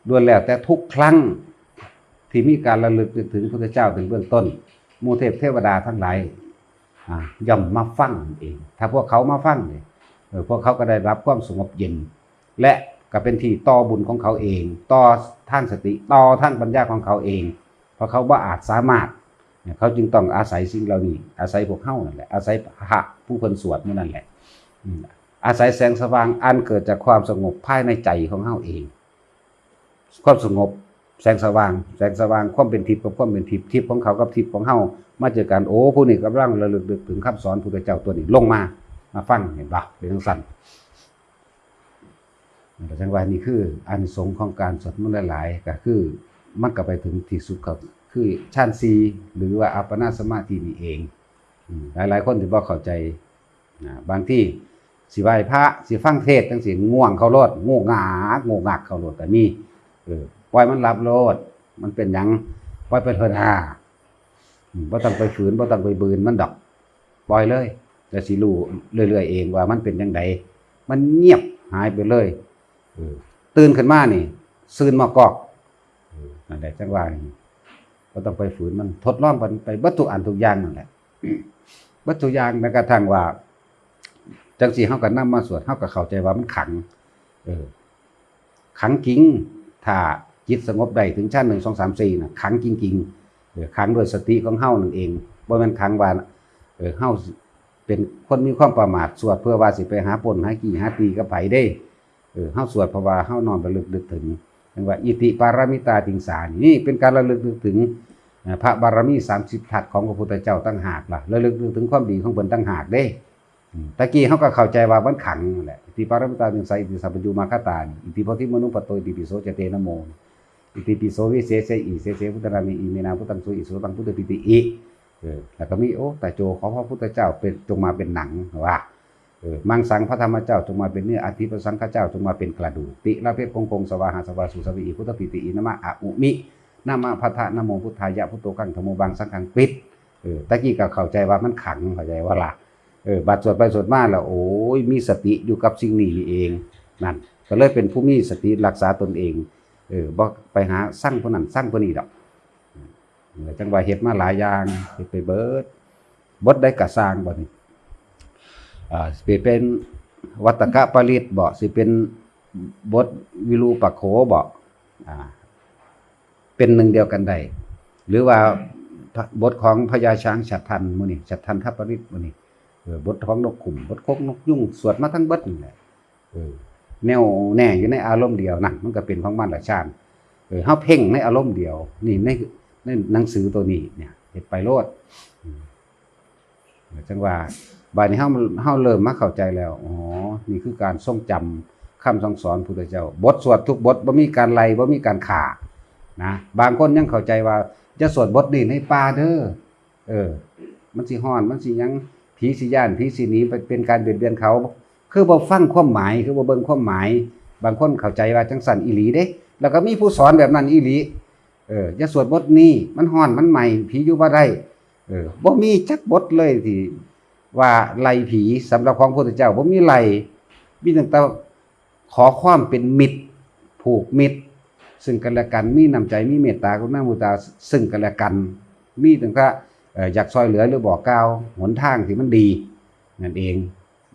ລ້ວນແລ້ວແຕ່ທຸກຄັ້ງທີ່ມີການລະລຶກນຶກເຖິງພະພຸດທະເຈົ້າເປັນເບື້ອງຕົ້ນ ໝູ່ເທບເທວະດາທັງຫຼາຍ ອາ ຍ່ອມມາຟັງເອງ. ຖ້າພວກເຂົາມາຟັງນີ້ ເອີ ພວກເຂົາກໍໄດ້ຮັບຄວາມສະຫງົບເຢັນ ແລະ ກໍເປັນທີ່ຕໍ່ບຸນຂອງເຂົາເອງ ຕໍ່ທາງສະຕິ ຕໍ່ທາງປັນຍາຂອງເຂົາເອງ ເພາະເຂົາບໍ່ອາດສາມາດ ເຂົາຈຶ່ງຕ້ອງອາໄສສິ່ງເຫຼົ່ານີ້ ອາໄສພວກເຮົານັ້ນແຫຼະ ອາໄສພະຜູ້ເພິ່ນສວດມື້ນັ້ນແຫຼະ ອາໄສແສງສະຫວ່າງອັນເກີດຈາກຄວາມສະຫງົບພາຍໃນໃຈຂອງເຮົາເອງ. ຄວາມສະຫງົບ ແສງສະຫວ່າງ ແສງສະຫວ່າງ ຄວາມເປັນທິບກັບຄວາມເປັນທິບ ທິບຂອງເຂົາກັບທິບຂອງເຮົາມາເຈີກັນ ໂອ້ ຜູ້ນີ້ກຳລັງລະລຶກນຶກເຖິງຄຳສອນພຸດທະເຈົ້າຕົວນີ້ລົງມາ ມາຟັງ ເຫັນບໍ່? ເປັນຈັ່ງຊັ້ນ. ແລ້ວຈັ່ງວ່ານີ້ຄືອານິສົງຂອງການສວດມົນຫຼາຍໆ ກໍຄືມັນກໍໄປເຖິງທີ່ສຸດກໍຄືຊານສີ່ ຫຼືວ່າອັບປະນາສະມາທິນີ້ເອງ. ອາ ຫຼາຍໆຄົນຊິບໍ່ເຂົ້າໃຈ ອາ ບາງທີຊິໄຫວ້ພະ ຊິຟັງເທດຈັ່ງຊີ້ ງ່ວງເຂົ້າໂລດ ງູກງາກ ງູກງາກເຂົ້າໂລດກໍມີ. ເອີ ປ່ອຍມັນຫຼັບໂລດ ມັນເປັນຫຍັງ? ປ່ອຍໄປເທີນຫາ ອາ ບໍ່ຕ້ອງໄປຝືນ ບໍ່ຕ້ອງໄປບືນມັນດອກ ປ່ອຍເລີຍ ແລ້ວຊິຮູ້ເລື້ອຍໆເອງວ່າມັນເປັນຈັ່ງໃດ ມັນງຽບຫາຍໄປເລີຍ. ເອີ ຕື່ນຂຶ້ນມານີ້ ຊື່ນມອກກອກ. ເອີ ນັ້ນແຫຼະ ຈັ່ງວ່ານີ້ ບໍ່ຕ້ອງໄປຝືນມັນ ທົດລອງມັນໄປເບິດທຸກອັນທຸກຢ່າງນັ້ນແຫຼະ ເບິດທຸກຢ່າງ ແມ້ກະທັ່ງວ່າ ຈັ່ງຊີ້ເຮົາກໍນຳມາສວດ ເຮົາກໍເຂົ້າໃຈວ່າມັນຂັງ ເອີ ຂັງຈິງ. ຖ້າຈິດສະຫງົບໄດ້ເຖິງຊັ້ນໜຶ່ງ ສອງ ສາມ ສີ່ນະ ຂັງຈິງໆ ເອີ ຂັງດ້ວຍສະຕິຂອງເຮົານັ້ນເອງ ບໍ່ແມ່ນຂັງວ່າ ເອີ ເຮົາເປັນຄົນມີຄວາມປະໝາດ ສວດເພື່ອວ່າຊິໄປຫາປົ້ນຫາຈີ້ຫາຕີກັບໃຜເດ້. ເອີ ເຮົາສວດເພາະວ່າເຮົານ້ອມລະລຶກນຶກເຖິງ ຈັ່ງວ່າ ອິຕິປາຣະມິຕາຕິງສາ ນີ້ເປັນການລະລຶກນຶກເຖິງ ເອີ ພະບາລະມີສາມສິບທັດຂອງພະພຸດທະເຈົ້າຕ່າງຫາກລະ ລະລຶກນຶກເຖິງຄວາມດີຂອງເພິ່ນຕ່າງຫາກເດ້. ອືມ ຕະກີ້ເຮົາກໍເຂົ້າໃຈວ່າມັນຂັງນັ້ນແຫຼະ ອິຕິປາຣະມິຕາຕິງສາ ອິຕິສັບພະຍູມາຄະຕາ ອິຕິໂພທິມະນຸບພັດໂຕ ອິຕິປິໂສຈະເຕນະໂມ ອິຕິປິໂສວິເສເສ ເສເສ ພຸດທະນາເມ ອິເມນາພຸດທັງ ໂສ ອິໂສ ຕັງ ພຸດທະປິຕິ ອີກ. ເອີ ແລ້ວກໍມີ ໂອ້ ຕາໂຈ ຂອງພະພຸດທະເຈົ້າເປັນ ຈົ່ງມາເປັນໜັງ ວ່າ ເອີ ມັງສັງ ພະທຳມະເຈົ້າ ຈົ່ງມາເປັນເນື້ອ ອະທິປະສັງຂະເຈົ້າ ຈົ່ງມາເປັນກະດູກ ຕິລາເພ ໂຄງໂຄງ ສະວາຫາ ສະວາສູ ສະວະອີ ພຸດທະປິຕິ ອິນນະມະ ອະອຸມິ ນະມະ ພັດທະ ນະໂມ ພຸດທາຍະ ພຸດໂທ ຄັງ ທະໂມ ບັງ ສັງຄັງ ປິດ. ເອີ ຕະກີ້ກໍເຂົ້າໃຈວ່າມັນຂັງ ເຂົ້າໃຈວ່າລະ ເອີ ບາດສວດໄປສວດມາແລ້ວ ໂອ້ຍ ມີສະຕິຢູ່ກັບສິ່ງນີ້ນີ້ເອງ ນັ້ນ ກໍເລີຍເປັນຜູ້ມີສະຕິລັກສາຕົນເອງ ເອີ ບໍ່ໄປຫາຊັງຜູ້ນັ້ນຊັງຜູ້ນີ້ດອກ. ເອີ ຈັ່ງວ່າເຮັດມາຫຼາຍຢ່າງ ເຮັດໄປເບິດ ບົດໃດກໍຊ່າງ ບັດນີ້ ອ່າ ຊິເປັນວັດຕະກະປະລິດບໍ ຊິເປັນບົດວິຣູປະໂຂບໍ ອ່າ ເປັນໜຶ່ງດຽວກັນໄດ້ ຫຼືວ່າ ພະ ບົດຂອງພະຍາຊ້າງສັດທັນມື້ນີ້ ສັດທັນທະປະລິດມື້ນີ້ ເອີ ບົດຂອງນົກຂຸ້ມ ບົດຄົກນົກຍຸງ ສວດມາທັງເບິດນັ້ນແຫຼະ ເອີ ແນ່ວແນ່ຢູ່ໃນອາລົມດຽວນັ້ນ ມັນກໍເປັນຂອງມັນລະຊານ ເອີ ເຮົາເພັ່ງໃນອາລົມດຽວ ນີ້ໃນ ໃນໜັງສືໂຕນີ້ເນຍ ເຮັດໄປໂລດ ອືມ ຈັ່ງວ່າ ບາດນີ້ເຮົາ ເຮົາເລີ່ມມາເຂົ້າໃຈແລ້ວ ອໍ ນີ້ຄືການຊົງຈຳຄຳສັ່ງສອນພຸດທະເຈົ້າ ບົດສວດທຸກບົດ ບໍ່ມີການໄລ່ ບໍ່ມີການຂ້ານະ ບາງຄົນຍັງເຂົ້າໃຈວ່າ ຢ່າສວດບົດນີ້ໃນປ່າເດີ ເອີ ມັນຊິຮ້ອນ ມັນຊິຫຍັງ ຜີຊິຢ້ານ ຜີຊິໜີ ໄປເປັນການບຽດບຽນເຂົາ ຄືບໍ່ຟັງຄວາມໝາຍ ຄືບໍ່ເບິ່ງຄວາມໝາຍ ບາງຄົນເຂົ້າໃຈວ່າຈັ່ງຊັ້ນອີ່ຫຼີເດ້ ແລ້ວກໍມີຜູ້ສອນແບບນັ້ນອີ່ຫຼີ ເອີ ຢ່າສວດບົດນີ້ ມັນຮ້ອນ ມັນໄໝ້ ຜີຢູ່ບໍ່ໄດ້ ເອີ ບໍ່ມີຈັກບົດເລີຍທີ່ວ່າໄລ່ຜີ ສຳລັບຂອງພະພຸດທະເຈົ້າ ບໍ່ມີໄລ່ ມີຕັ້ງແຕ່ຂໍຄວາມເປັນມິດ ຜູກມິດ ຊຶ່ງກັນແລະກັນ ມີນ້ຳໃຈ ມີເມດຕາ ກະລຸນາ ມຸດຕາ ຊຶ່ງກັນແລະກັນ ມີຕັ້ງແຕ່ ເອີ ຢາກຊ່ອຍເຫຼືອ ຫຼືບອກກ່າວຫົນທາງທີ່ມັນດີນັ້ນເອງ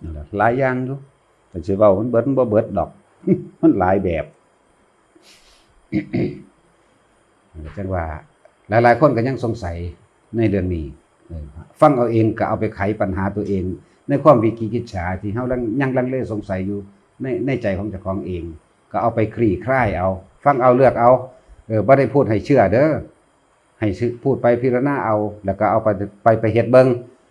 ນັ້ນແຫຼະ ຫຼາຍຢ່າງຢູ່ ຄັນຊິເວົ້າມັນເບິດ ມັນບໍ່ເບິດດອກ ມັນຫຼາຍແບບ ຈັ່ງວ່າ ຫຼາຍໆຄົນກໍຍັງສົງໄສໃນເລື່ອງນີ້ ເອີ ຟັງເອົາເອງ ກໍເອົາໄປໄຂບັນຫາຕົວເອງ ໃນຄວາມວິກິກິດສາທີ່ເຮົາຍັງລັງເລສົງໄສຢູ່ ໃນ ໃນໃຈຂອງເຈົ້າຂອງເອງ ກໍເອົາໄປຄລີ້ຄລາຍເອົາ ຟັງເອົາ ເລືອກເອົາ ເອີ ບໍ່ໄດ້ພູດໃຫ້ເຊື່ອເດີ ໃຫ້ ພູດໄປພິຈາລະນາເອົາ ແລ້ວກໍເອົາໄປ ໄປ ໄປເຮັດເບິ່ງ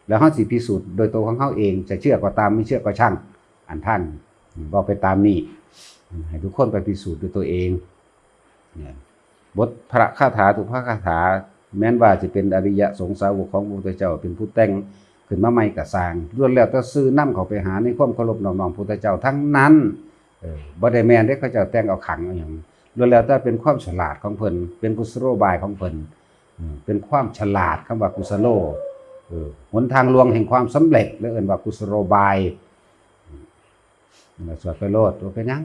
ແລ້ວເຮົາຊິພິສູດໂດຍຕົວຂອງເຮົາເອງ ຈະເຊື່ອກໍຕາມ ບໍ່ເຊື່ອກໍຊ່າງ ອັນທ່ານເວົ້າໄປຕາມນີ້ ໃຫ້ທຸກຄົນໄປພິສູດດ້ວຍຕົວເອງ ບົດພະຄາຖາທຸກພະຄາຖາ ແມ່ນວ່າຊິເປັນອະລິຍະສົງສາວົກຂອງພະພຸດທະເຈົ້າເປັນຜູ້ແຕ່ງຂຶ້ນມາໃໝ່ກໍຊ່າງ ລ້ວນແລ້ວແຕ່ສື່ນຳເຂົ້າໄປຫາໃນຄວາມເຄົາລົບນອບນ້ອມພະພຸດທະເຈົ້າທັງນັ້ນ ເອີ ບໍ່ໄດ້ແມ່ນເດ້ ເຂົາເຈົ້າແຕ່ງເອົາຂັງເອົາຫຍັງ ລ້ວນແລ້ວແຕ່ເປັນຄວາມສະຫຼາດຂອງເພິ່ນ ເປັນກຸສະໂລບາຍຂອງເພິ່ນ ເອີ ເປັນຄວາມສະຫຼາດ ຄຳວ່າກຸສະໂລ ເອີ ຫົນທາງລວງແຫ່ງຄວາມສຳເລັດ ແລະເອີ້ນວ່າກຸສະໂລບາຍ ນັ້ນແຫຼະ ສວດໄປໂລດ ບໍ່ເປັນຫຍັງ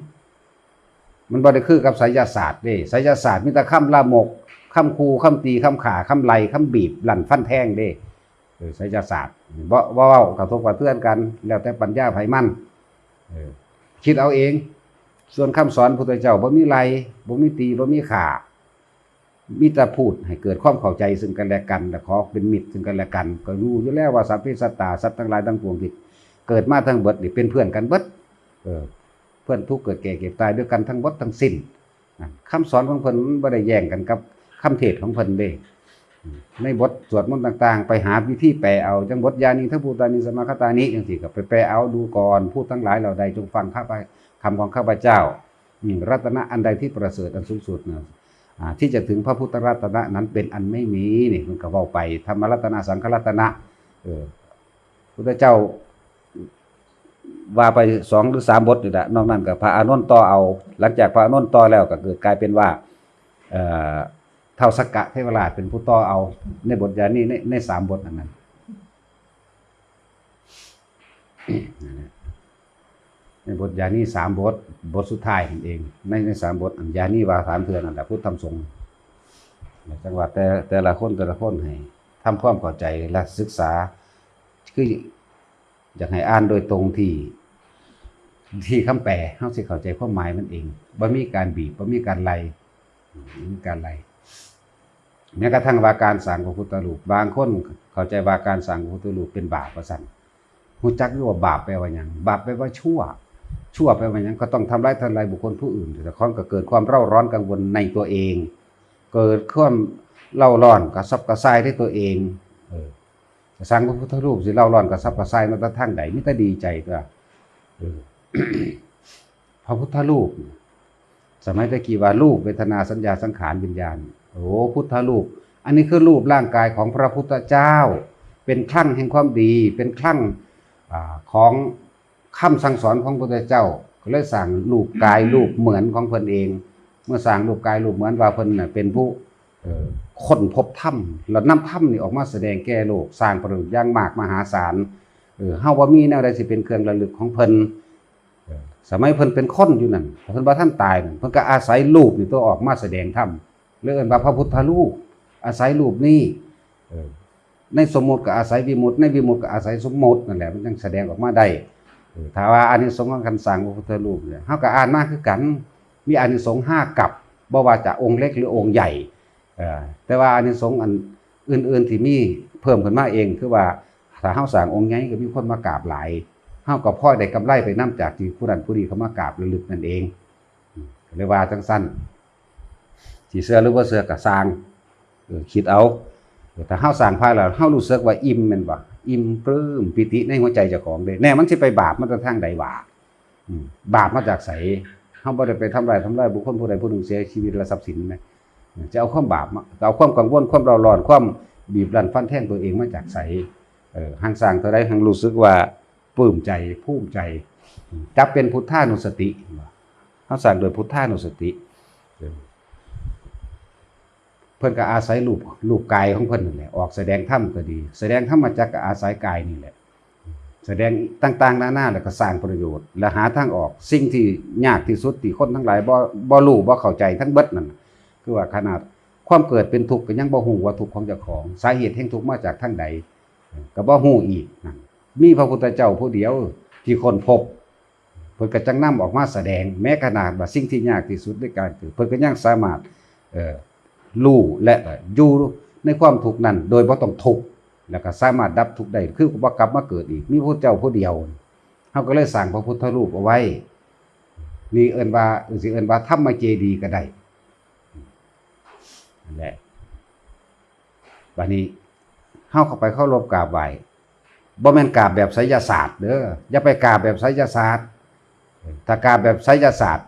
ມັນບໍ່ໄດ້ຄືກັບໄສຍະສາດເດ້ ໄສຍະສາດມີແຕ່ຄຳລາມົກ ຄຳຂູ່ ຄຳຕີ ຄຳຂ້າ ຄຳໄລ່ ຄຳບີບ ລັ່ນຟັນແທງເດ້ ເອີ ໄສຍະສາດ ບໍ່ ບໍ່ເວົ້າກະທົບກະເທືອນກັນ ແລ້ວແຕ່ປັນຍາໃຜມັນ ເອີ ຄິດເອົາເອງ ສ່ວນຄຳສອນພຸດທະເຈົ້າ ບໍ່ມີໄລ່ ບໍ່ມີຕີ ບໍ່ມີຂ້າ ມີແຕ່ພູດໃຫ້ເກີດຄວາມເຂົ້າໃຈຊຶ່ງກັນແລະກັນ ແລະ ຂໍເປັນມິດຊຶ່ງກັນແລະກັນ ກໍຮູ້ຢູ່ແລ້ວວ່າ ສັບເພສັດຕາ ສັດທັງຫຼາຍທັງປວງທີ່ເກີດມາທັງເບິດນີ້ເປັນເພື່ອນກັນເບິດ ເອີ ເພື່ອນທຸກເກີດແກ່ເຈັບຕາຍດ້ວຍກັນທັງເບິດທັງສິ້ນ ນະ ຄຳສອນຂອງເພິ່ນມັນບໍ່ໄດ້ແຍ່ງກັນກັບຄຳເທດຂອງເພິ່ນເດ້ ໃນບົດສວດມົນຕ່າງໆ ໄປຫາວິທີແປເອົາ ຈັ່ງບົດ ຢານີ ທະພູຕານີ ສະມາຄະຕານິ ຈັ່ງຊີ້ ກໍໄປແປເອົາດູກ່ອນ ຜູ້ທັງຫຼາຍເຫຼົ່າໃດຈົ່ງຟັງຄຳຂອງຂ້າພະເຈົ້າ ອືມ ລັດຕະນະອັນໃດທີ່ປະເສີດອັນສູງສຸດນະ ອ່າ ທີ່ຈະເຖິງພະພຸດທະລັດຕະນະນັ້ນເປັນອັນໄມ່ມີ ນີ້ເພິ່ນກໍເວົ້າໄປ ທຳມະລັດຕະນະ ສັງຄະລັດຕະນະ ເອີ ພຸດທະເຈົ້າວ່າໄປສອງຫຼືສາມບົດນີ້ແຫຼະ ນອກນັ້ນກໍພະອານົນຕໍ່ເອົາ ຫຼັງຈາກພະອານົນຕໍ່ແລ້ວກໍເກີດກາຍເປັນວ່າ ເອີ ທ້າວສັກກະເທວະລາດເປັນຜູ້ຕໍ່ເອົາໃນບົດຢານີ ໃນ ໃນສາມບົດນັ້ນນະ ໃນບົດຢານີສາມບົດ ບົດສຸດທ້າຍຫັ້ນເອງ ໃນ ໃນສາມບົດ ອັນຢານີວ່າສາມເທື່ອນັ້ນແຫຼະ ພຸດທຳສົງ ແລະ ຈັ່ງວ່າແຕ່ ແຕ່ລະຄົນ ແຕ່ລະຄົນໃຫ້ທຳຄວາມເຂົ້າໃຈ ແລະ ສຶກສາ ຄື ຢາກໃຫ້ອ່ານໂດຍຕົງທີ່ ທີ່ຄຳແປ ເຮົາຊິເຂົ້າໃຈຄວາມໝາຍມັນເອງ ບໍ່ມີການບີບ ບໍ່ມີການໄລ່ ບໍ່ມີການໄລ່ ແມ້ກະທັ່ງວ່າການສ້າງພະພຸດທະຮູບ ບາງຄົນເຂົ້າໃຈວ່າການສ້າງພະພຸດທະຮູບເປັນບາບວ່າຊັ້ນ ຮູ້ຈັກຢູ່ວ່າບາບແປວ່າຫຍັງ? ບາບແປວ່າຊົ່ວ ຊົ່ວແປວ່າຫຍັງ? ກໍຕ້ອງທຳລາຍທຳລາຍບຸກຄົນຜູ້ອື່ນ ເຈົ້າຂອງກໍເກີດຄວາມເຣົາຮ້ອນກັງວົນໃນຕົວເອງ ເກີດຄວາມເລົ່າຮ້ອນກະສັບກະສ່າຍໃນຕົວເອງ ເອີ ສ້າງພະພຸດທະຮູບຊິເລົ່າຮ້ອນກະສັບກະສ່າຍມາແຕ່ທາງໃດ? ມີແຕ່ດີໃຈຕົວະ ເອີ ພະພຸດທະຮູບ ສະໄໝແຕ່ກີ້ວ່າ ຮູບ ເວທະນາ ສັນຍາ ສັງຂານ ວິນຍານ ໂອ້ ພຸດທະຮູບ ອັນນີ້ຄືຮູບຮ່າງກາຍຂອງພະພຸດທະເຈົ້າ ເປັນຄັງແຫ່ງຄວາມດີ ເປັນຄັງ ອາ ຂອງ ຄຳສັ່ງສອນຂອງພະພຸດທະເຈົ້າ ກໍເລີຍສ້າງຮູບກາຍຮູບເໝືອນຂອງເພິ່ນເອງ ເມື່ອສ້າງຮູບກາຍຮູບເໝືອນວ່າເພິ່ນນະເປັນຜູ້ ເອີ ຄົ້ນພົບທຳ ແລ້ວນຳທຳນີ້ອອກມາສະແດງແກ່ໂລກ ສ້າງປະໂຫຍດຢ່າງມາກມະຫາສານ ເອີ ເຮົາບໍ່ມີແນວໃດຊິເປັນເຄື່ອງລະລຶກຂອງເພິ່ນ ເອີ ສະໄໝເພິ່ນເປັນຄົນຢູ່ນັ້ນ ເພິ່ນບໍ່ທັນຕາຍນັ້ນ ເພິ່ນກໍອາໄສຮູບນີ້ຕົວະອອກມາສະແດງທຳ ເລີຍເອີ້ນວ່າພະພຸດທະຮູບ ອາໄສຮູບນີ້ ເອີ ໃນສົມມຸດກໍອາໄສວິມຸດ ໃນວິມຸດກໍອາໄສສົມມຸດນັ້ນແຫຼະ ມັນຈັ່ງສະແດງອອກມາໄດ້. ເອີ ຖ້າວ່າອານິສົງຂອງການສ້າງພະພຸດທະຮູບນີ້ ເຮົາກໍອ່ານມາຄືກັນ ມີອານິສົງຫ້າກັບ ບໍ່ວ່າຈະອົງເລັກ ຫຼື ອົງໃຫຍ່. ເອີ ແຕ່ວ່າອານິສົງອັນອື່ນໆທີ່ມີເພີ່ມຂຶ້ນມາເອງ ຄືວ່າຖ້າເຮົາສ້າງອົງໃຫຍ່ກໍມີຄົນມາກາບຫຼາຍ ເຮົາກໍພໍໄດ້ກຳໄລໄປນຳຈາກທີ່ຜູ້ນັ້ນຜູ້ນີ້ເຂົາມາກາບລະລຶກນັ້ນເອງ. ກໍເລີຍວ່າຈັ່ງຊັ້ນ ຊິເຊື່ອຫຼືບໍ່ເຊື່ອກໍຊ່າງ ເອີ ຄິດເອົາ. ເອີ ຖ້າເຮົາສ້າງພະແລ້ວ ເຮົາຮູ້ສຶກວ່າອີ່ມແມ່ນບໍ່? ອີ່ມປຶ້ມປີຕິໃນຫົວໃຈເຈົ້າຂອງເດ້. ແນ່ ມັນຊິໄປບາບມາແຕ່ທາງໃດຫວາ? ອືມ ບາບມາຈາກໃສ? ເຮົາບໍ່ໄດ້ໄປທຳຮ້າຍ ທຳລາຍບຸກຄົນຜູ້ໃດຜູ້ໜຶ່ງເສຍຊີວິດ ແລະ ຊັບສິນນະ. ຈະເອົາຄວາມບາບມາ ຈະເອົາຄວາມກັງວົນ ຄວາມເຮົາຮ້ອນ ຄວາມບີບລັນຟັນແທງຕົວເອງມາຈາກໃສ? ເອີ ຮັ່ງສ້າງເທົ່າໃດ ຮັ່ງຮູ້ສຶກວ່າປຶ້ມໃຈ ພູມໃຈ. ອືມ ຈັບເປັນພຸດທານຸສະຕິ ເຫັນບໍ່? ເຮົາສ້າງໂດຍພຸດທານຸສະຕິ. ເອີ ເພິ່ນກໍອາໄສຮູບ ຮູບກາຍຂອງເພິ່ນນັ້ນແຫຼະ ອອກສະແດງທຳກໍດີ ສະແດງທຳມະຈັກກໍອາໄສກາຍນີ້ແຫຼະ ສະແດງຕ່າງໆນານາ ແລ້ວກໍສ້າງປະໂຫຍດ ແລະ ຫາທາງອອກ. ສິ່ງທີ່ຍາກທີ່ສຸດທີ່ຄົນທັງຫຼາຍບໍ່ ບໍ່ຮູ້ ບໍ່ເຂົ້າໃຈທັງເບິດນັ້ນ ຄືວ່າຂະໜາດຄວາມເກີດເປັນທຸກກໍຍັງບໍ່ຮູ້ວ່າທຸກຂອງເຈົ້າຂອງ ສາເຫດແຫ່ງທຸກມາຈາກທາງໃດ ກໍບໍ່ຮູ້ອີກນັ້ນ. ມີພະພຸດທະເຈົ້າຜູ້ດຽວທີ່ຄົ້ນພົບ ເພິ່ນກໍຈັ່ງນຳອອກມາສະແດງ. ແມ້ຂະໜາດວ່າສິ່ງທີ່ຍາກທີ່ສຸດໃນການເກີດ ເພິ່ນກໍຍັງສາມາດ ເອີ ຮູ້ ແລະ ຢູ່ໃນຄວາມທຸກນັ້ນໂດຍບໍ່ຕ້ອງທຸກ ແລ້ວກໍສາມາດດັບທຸກໄດ້ ຄືບໍ່ກັບມາເກີດອີກ. ມີພະພຸດທະເຈົ້າຜູ້ດຽວ ເຮົາກໍເລີຍສ້າງພະພຸດທະຮູບເອົາໄວ້. ນີ້ເອີ້ນວ່າ ຊິເອີ້ນວ່າທຳມະເຈດີກໍໄດ້. ນັ້ນແຫຼະ ບາດນີ້ເຮົາເຂົ້າໄປເຄົາລົບກາບໄຫວ້ ບໍ່ແມ່ນກາບແບບໄສຍະສາດເດີ ຢ່າໄປກາບແບບໄສຍະສາດ. ຖ້າກາບແບບໄສຍະສາດ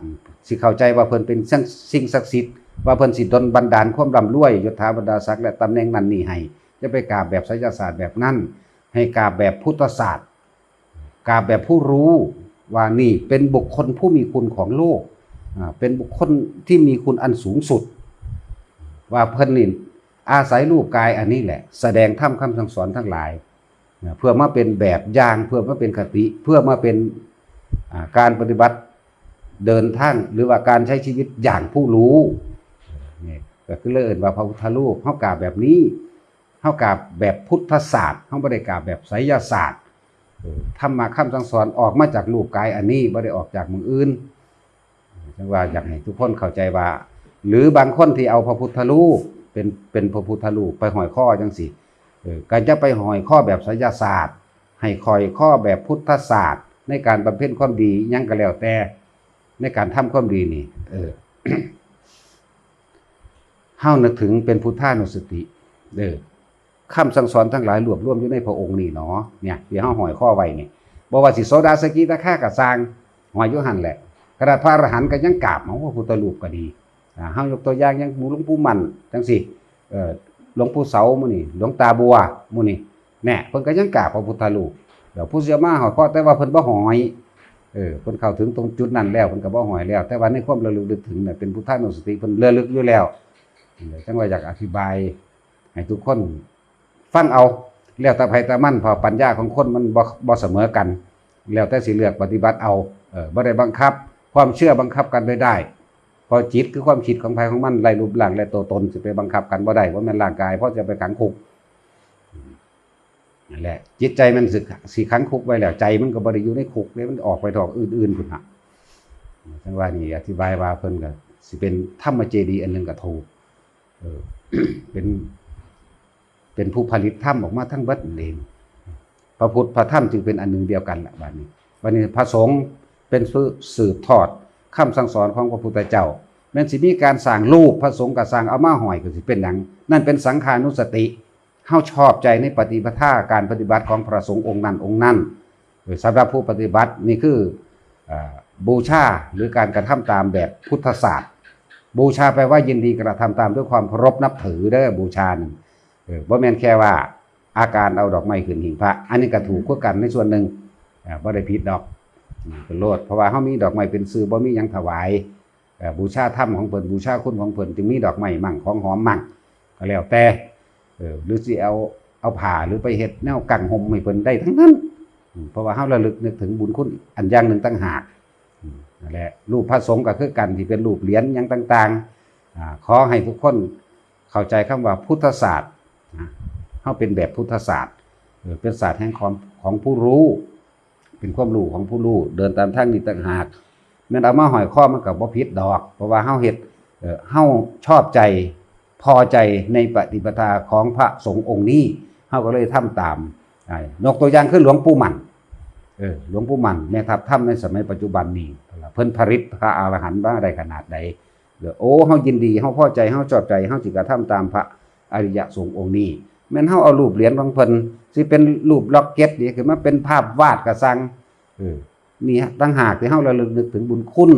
ຊິເຂົ້າໃຈວ່າເພິ່ນເປັນສິ່ງ ສິ່ງສັກສິດ ວ່າເພິ່ນຊິດົນບັນດານຄວາມລ່ຳລວຍ ຍົດຖາບັນດາສັກ ແລະ ຕຳແໜ່ງນັ້ນນີ້ໃຫ້. ຢ່າໄປກາບແບບໄສຍະສາດແບບນັ້ນ ໃຫ້ກາບແບບພຸດທະສາດ. ກາບແບບຜູ້ຮູ້ວ່ານີ້ເປັນບຸກຄົນຜູ້ມີຄຸນຂອງໂລກ ອາ ເປັນບຸກຄົນທີ່ມີຄຸນອັນສູງສຸດ ວ່າເພິ່ນນີ້ອາໄສຮູບກາຍອັນນີ້ແຫຼະ ສະແດງທຳຄຳສັ່ງສອນທັງຫຼາຍ ເພື່ອມາເປັນແບບຢ່າງ ເພື່ອມາເປັນຄະຕິ ເພື່ອມາເປັນ ອາ ການປະຕິບັດເດີນທາງ ຫຼືວ່າການໃຊ້ຊີວິດຢ່າງຜູ້ຮູ້. ນີ້ກໍຄືເລີຍເອີ້ນວ່າພະພຸດທະຮູບ. ເຮົາກາບແບບນີ້ ເຮົາກາບແບບພຸດທະສາດ ເຮົາບໍ່ໄດ້ກາບແບບໄສຍະສາດ. ເອີ ທຳມະຄຳສັ່ງສອນອອກມາຈາກຮູບກາຍອັນນີ້ ບໍ່ໄດ້ອອກຈາກໝ່ອງອື່ນ. ຈັ່ງວ່າຢາກໃຫ້ທຸກຄົນເຂົ້າໃຈວ່າ ຫຼືບາງຄົນທີ່ເອົາພະພຸດທະຮູບ ເປັນ ເປັນພະພຸດທະຮູບໄປຫ້ອຍຄໍຈັ່ງຊີ້ ເອີ ກໍຢ່າໄປຫ້ອຍຄໍແບບໄສຍະສາດ ໃຫ້ຫ້ອຍຄໍແບບພຸດທະສາດ ໃນການບຳເພັນຄວາມດີຫຍັງກໍແລ້ວແຕ່ ໃນການທຳຄວາມດີນີ້ ເອີ ເຮົານຶກເຖິງເປັນພຸດທານຸສະຕິເດີ. ຄຳສັ່ງສອນທັງຫຼາຍລວບລວມຢູ່ໃນພະອົງນີ້ເນາະ ເນຍ ທີ່ເຮົາຫ້ອຍຄໍໄວ້ນີ້ ບໍ່ວ່າຊິໂສດາ ສະກິທາຄາກໍຊ່າງ ຫ້ອຍຢູ່ຫັ້ນແຫຼະ. ຂະໜາດພະອະລະຫັນກໍຍັງກາບເອົາພະພຸດທະຮູບກໍດີ. ອາ ເຮົາຍົກຕົວຢ່າງຢ່າງໝູ່ ຫຼວງປູ່ໝັ້ນຈັ່ງຊີ້ ເອີ ຫຼວງປູ່ເສົາໝູ່ນີ້ ຫຼວງຕາບົວໝູ່ນີ້ ແນ່ ເພິ່ນກໍຍັງກາບພະພຸດທະຮູບ. ແລ້ວຜູ້ເຊື່ອມາຮອດພໍ ແຕ່ວ່າເພິ່ນບໍ່ຫ້ອຍ ເອີ ເພິ່ນເຂົ້າເຖິງຕົງຈຸດນັ້ນແລ້ວ ເພິ່ນກໍບໍ່ຫ້ອຍແລ້ວ. ແຕ່ວ່າໃນຄວາມລະລຶກນຶກເຖິງນະ ເປັນພຸດທານຸສະຕິ ເພິ່ນລະລຶກຢູ່ແລ້ວ. ຈັ່ງວ່າຢາກອະທິບາຍໃຫ້ທຸກຄົນຟັງເອົາ ແລ້ວແຕ່ໃຜແຕ່ມັນ ເພາະປັນຍາຂອງຄົນມັນບໍ່ ບໍ່ສະເໝີກັນ ແລ້ວແຕ່ຊິເລືອກປະຕິບັດເອົາ. ເອີ ບໍ່ໄດ້ບັງຄັບ ຄວາມເຊື່ອບັງຄັບກັນໄດ້ ເພາະຈິດຄືຄວາມຄິດຂອງໃຜຂອງມັນ ໄຮ້ຮູບຮ່າງ ແລະ ຕົວຕົນ ຊິໄປບັງຄັບກັນບໍ່ໄດ້ ບໍ່ແມ່ນຮ່າງກາຍ ເພາະຈະໄປຂັງຄຸກ. ນັ້ນແຫຼະ ຈິດໃຈມັນຊິ ຊິຂັງຄຸກໄວ້ແລ້ວ ໃຈມັນກໍບໍ່ໄດ້ຢູ່ໃນຄຸກເດ້ ມັນອອກໄປທາງອື່ນໆພຸ້ນນະ. ຈັ່ງວ່ານີ້ອະທິບາຍວ່າເພິ່ນກໍຊິເປັນທຳມະເຈດີອັນໜຶ່ງກໍຖືກ ເອີ ເປັນ ເປັນຜູ້ຜະລິດທຳອອກມາທັງເບິດນັ້ນເອງ. ພະພຸດພະທຳຈຶ່ງເປັນອັນໜຶ່ງດຽວກັນລະ ບາດນີ້. ບາດນີ້ພະສົງເປັນຜູ້ສືບທອດຄຳສັ່ງສອນຂອງພະພຸດທະເຈົ້າ. ແມ່ນຊິມີການສ້າງຮູບ ພະສົງກໍສ້າງເອົາມາຫ້ອຍ ກໍຊິເປັນຫຍັງ? ນັ້ນເປັນສັງຄານຸສະຕິ. ເຮົາຊອບໃຈໃນປະຕິປະທາການປະຕິບັດຂອງພະສົງອົງນັ້ນອົງນັ້ນ. ເອີ ສຳລັບຜູ້ປະຕິບັດນີ້ຄື ເອີ ບູຊາ ຫຼື ການກະທຳຕາມແບບພຸດທະສາດ. ບູຊາແປວ່າຍິນດີກະທຳຕາມດ້ວຍຄວາມເຄົາລົບນັບຖືເດີ ບູຊານັ້ນ. ເອີ ບໍ່ແມ່ນແຄ່ວ່າອາການເອົາດອກໄມ້ຂຶ້ນຫິ້ງພະ ອັນນີ້ກະຖືກຄືກັນໃນສ່ວນໜຶ່ງ ເອີ ບໍ່ໄດ້ຜິດດອກ ເປັນໂລດ ເພາະວ່າເຮົາມີດອກໄມ້ເປັນຊື່ ບໍ່ມີຫຍັງຖວາຍ ເອີ ບູຊາທຳຂອງເພິ່ນ ບູຊາຄຸນຂອງເພິ່ນ ຈຶ່ງມີດອກໄມ້ໝັ້ງ ຂອງຫອມໝັ້ງ ກໍແລ້ວແຕ່ ເອີ ຫຼືຊິເອົາ ເອົາຜ້າ ຫຼືໄປເຮັດແນວກັງຫົ່ມໃຫ້ເພິ່ນໄດ້ທັງນັ້ນ ເພາະວ່າເຮົາລະລຶກນຶກເຖິງບຸນຄຸນອັນຢ່າງໜຶ່ງຕ່າງຫາກ. ນັ້ນແຫຼະ ຮູບພະສົງກໍຄືກັນ ທີ່ເປັນຮູບຫຼຽນຫຍັງຕ່າງໆ ອາ ຂໍໃຫ້ທຸກຄົນເຂົ້າໃຈຄຳວ່າພຸດທະສາດນະ. ເຮົາເປັນແບບພຸດທະສາດ ເອີ ເປັນສາດແຫ່ງຄວາມ ຂອງຜູ້ຮູ້ ເປັນຄວາມຮູ້ຂອງຜູ້ຮູ້ ເດີນຕາມທາງນີ້ຕ່າງຫາກ. ແມ່ນເອົາມາຫ້ອຍຄໍມັນກໍບໍ່ຜິດດອກ ເພາະວ່າເຮົາເຮັດ ເອີ ເຮົາຊອບໃຈ ພໍໃຈໃນປະຕິປະທາຂອງພະສົງອົງນີ້ ເຮົາກໍເລີຍທຳຕາມ. ອ່າ ຍົກຕົວຢ່າງຄືຫຼວງປູ່ໝັ້ນ ເອີ ຫຼວງປູ່ໝັ້ນ ແມ່ທັບທຳໃນສະໄໝປັດຈຸບັນນີ້ ເພິ່ນຜະລິດພະອະລະຫັນມາໄດ້ຂະໜາດໃດ. ໂອ້ ເຮົາຍິນດີ ເຮົາພໍໃຈ ເຮົາຊອບໃຈ ເຮົາຊິກະທຳຕາມພະອະລິຍະສົງອົງນີ້. ແມ່ນເຮົາເອົາຮູບຫຼຽນຂອງເພິ່ນ ຊິເປັນຮູບລັອກເກັດນີ້ ຄືມາເປັນພາບວາດກະຊ່າງ ເອີ ນີ້ຕ່າງຫາກທີ່ເຮົາລະລຶກນຶກເຖິງບຸນຄຸນ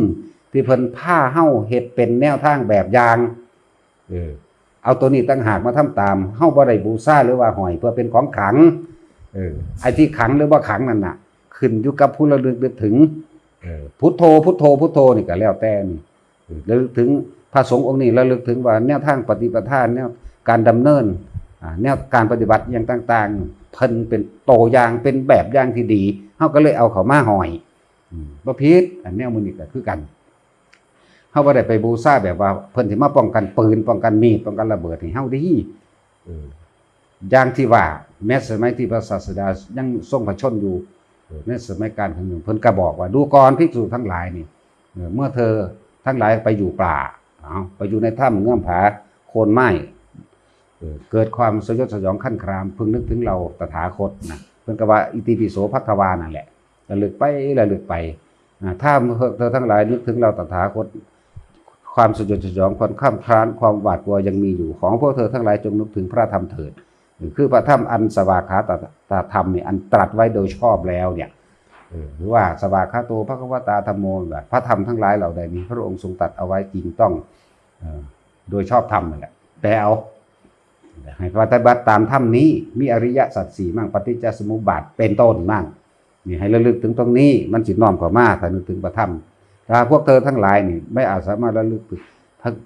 ທີ່ເພິ່ນພາເຮົາເຮັດເປັນແນວທາງແບບຢ່າງ ເອີ ເອົາໂຕນີ້ຕ່າງຫາກມາທຳຕາມ. ເຮົາບໍ່ໄດ້ບູຊາ ຫຼືວ່າຫ້ອຍເພື່ອເປັນຂອງຂລັງ. ເອີ ໄອ້ທີ່ຂລັງ ຫຼືບໍ່ຂລັງນັ້ນນະ ຂຶ້ນຢູ່ກັບຜູ້ລະລຶກນຶກເຖິງ. ເອີ ພຸດໂທ ພຸດໂທ ພຸດໂທ ນີ້ກໍແລ້ວແຕ່ນີ້. ເອີ ລະລຶກເຖິງພະສົງອົງນີ້ ລະລຶກເຖິງວ່າແນວທາງປະຕິປະທາ ແນວການດຳເນີນ ອາ ແນວການປະຕິບັດຫຍັງຕ່າງໆ ເພິ່ນເປັນໂຕຢ່າງ ເປັນແບບຢ່າງທີ່ດີ ເຮົາກໍເລີຍເອົາເຂົ້າມາຫ້ອຍ. ອືມ ບໍ່ຜິດ. ອັນແນວມື້ນີ້ກໍຄືກັນ ເຮົາບໍ່ໄດ້ໄປບູຊາແບບວ່າເພິ່ນຊິມາປ້ອງກັນປືນ ປ້ອງກັນມີດ ປ້ອງກັນລະເບີດໃຫ້ເຮົາເດ້. ເອີ ຢ່າງທີ່ວ່າ ແມ້ສະໄໝທີ່ພະສາສະດາຍັງຊົງພະຊົນຢູ່ ເອີ ໃນສະໄໝການຂອງເພິ່ນ ເພິ່ນກໍບອກວ່າ ດູກ່ອນ ພິກສຸທັງຫຼາຍນີ້ ເອີ ເມື່ອເທີທັງຫຼາຍໄປຢູ່ປ່າ ເອົາ ໄປຢູ່ໃນຖ້ຳເງື້ອມຜາໂຄນໄມ້ ເອີ ເກີດຄວາມສະຍົດສະຫຍອງຄັນຄາມ ເພິ່ງນຶກເຖິງເຫຼົ່າຕະຖາຄົດນະ. ເພິ່ນກໍວ່າ ອິຕິປິໂສ ພະຄະວາ ນັ້ນແຫຼະ ລະລຶກໄປ ລະລຶກໄປ. ອາ ຖ້າເທີທັງຫຼາຍນຶກເຖິງເຫຼົ່າຕະຖາຄົດ ຄວາມສະຍົດສະຫຍອງ ຄວາມຄ້ຳຄລານ ຄວາມຫວາດກົວຍັງມີຢູ່ ຂໍພວກເທີທັງຫຼາຍຈົ່ງນຶກເຖິງພະທຳເຖີດ ຄືພະທຳອັນສະຫວາກຂາຕະ ຕະທຳນີ້ ອັນຕລັດໄວ້ໂດຍຊອບແລ້ວເນຍ ເອີ ຫຼືວ່າ ສະຫວາກຂາໂຕ ພະຄະວະຕາ ທຳໂມ ວ່າພະທຳທັງຫຼາຍເຫຼົ່າໃດນີ້ ພະອົງຊົງຕັດເອົາໄວ້ຈິງຕ້ອງ ເອີ ໂດຍຊອບທຳນັ້ນແຫຼະ ແປເອົາ ໃຫ້ປະຕິບັດຕາມທຳນີ້ ມີອະລິຍະສັດສີ່ມັ້ງ ປະຕິດຈະສະມຸບບາດເປັນຕົ້ນມັ້ງ. ນີ້ໃຫ້ລະລຶກເຖິງຕົງນີ້ ມັນຊິນ້ອມເຂົ້າມາ ຖ້ານຶກເຖິງພະທຳ. ຖ້າພວກເທີທັງຫຼາຍນີ້ ໄມ່ອາດສາມາດລະລຶກ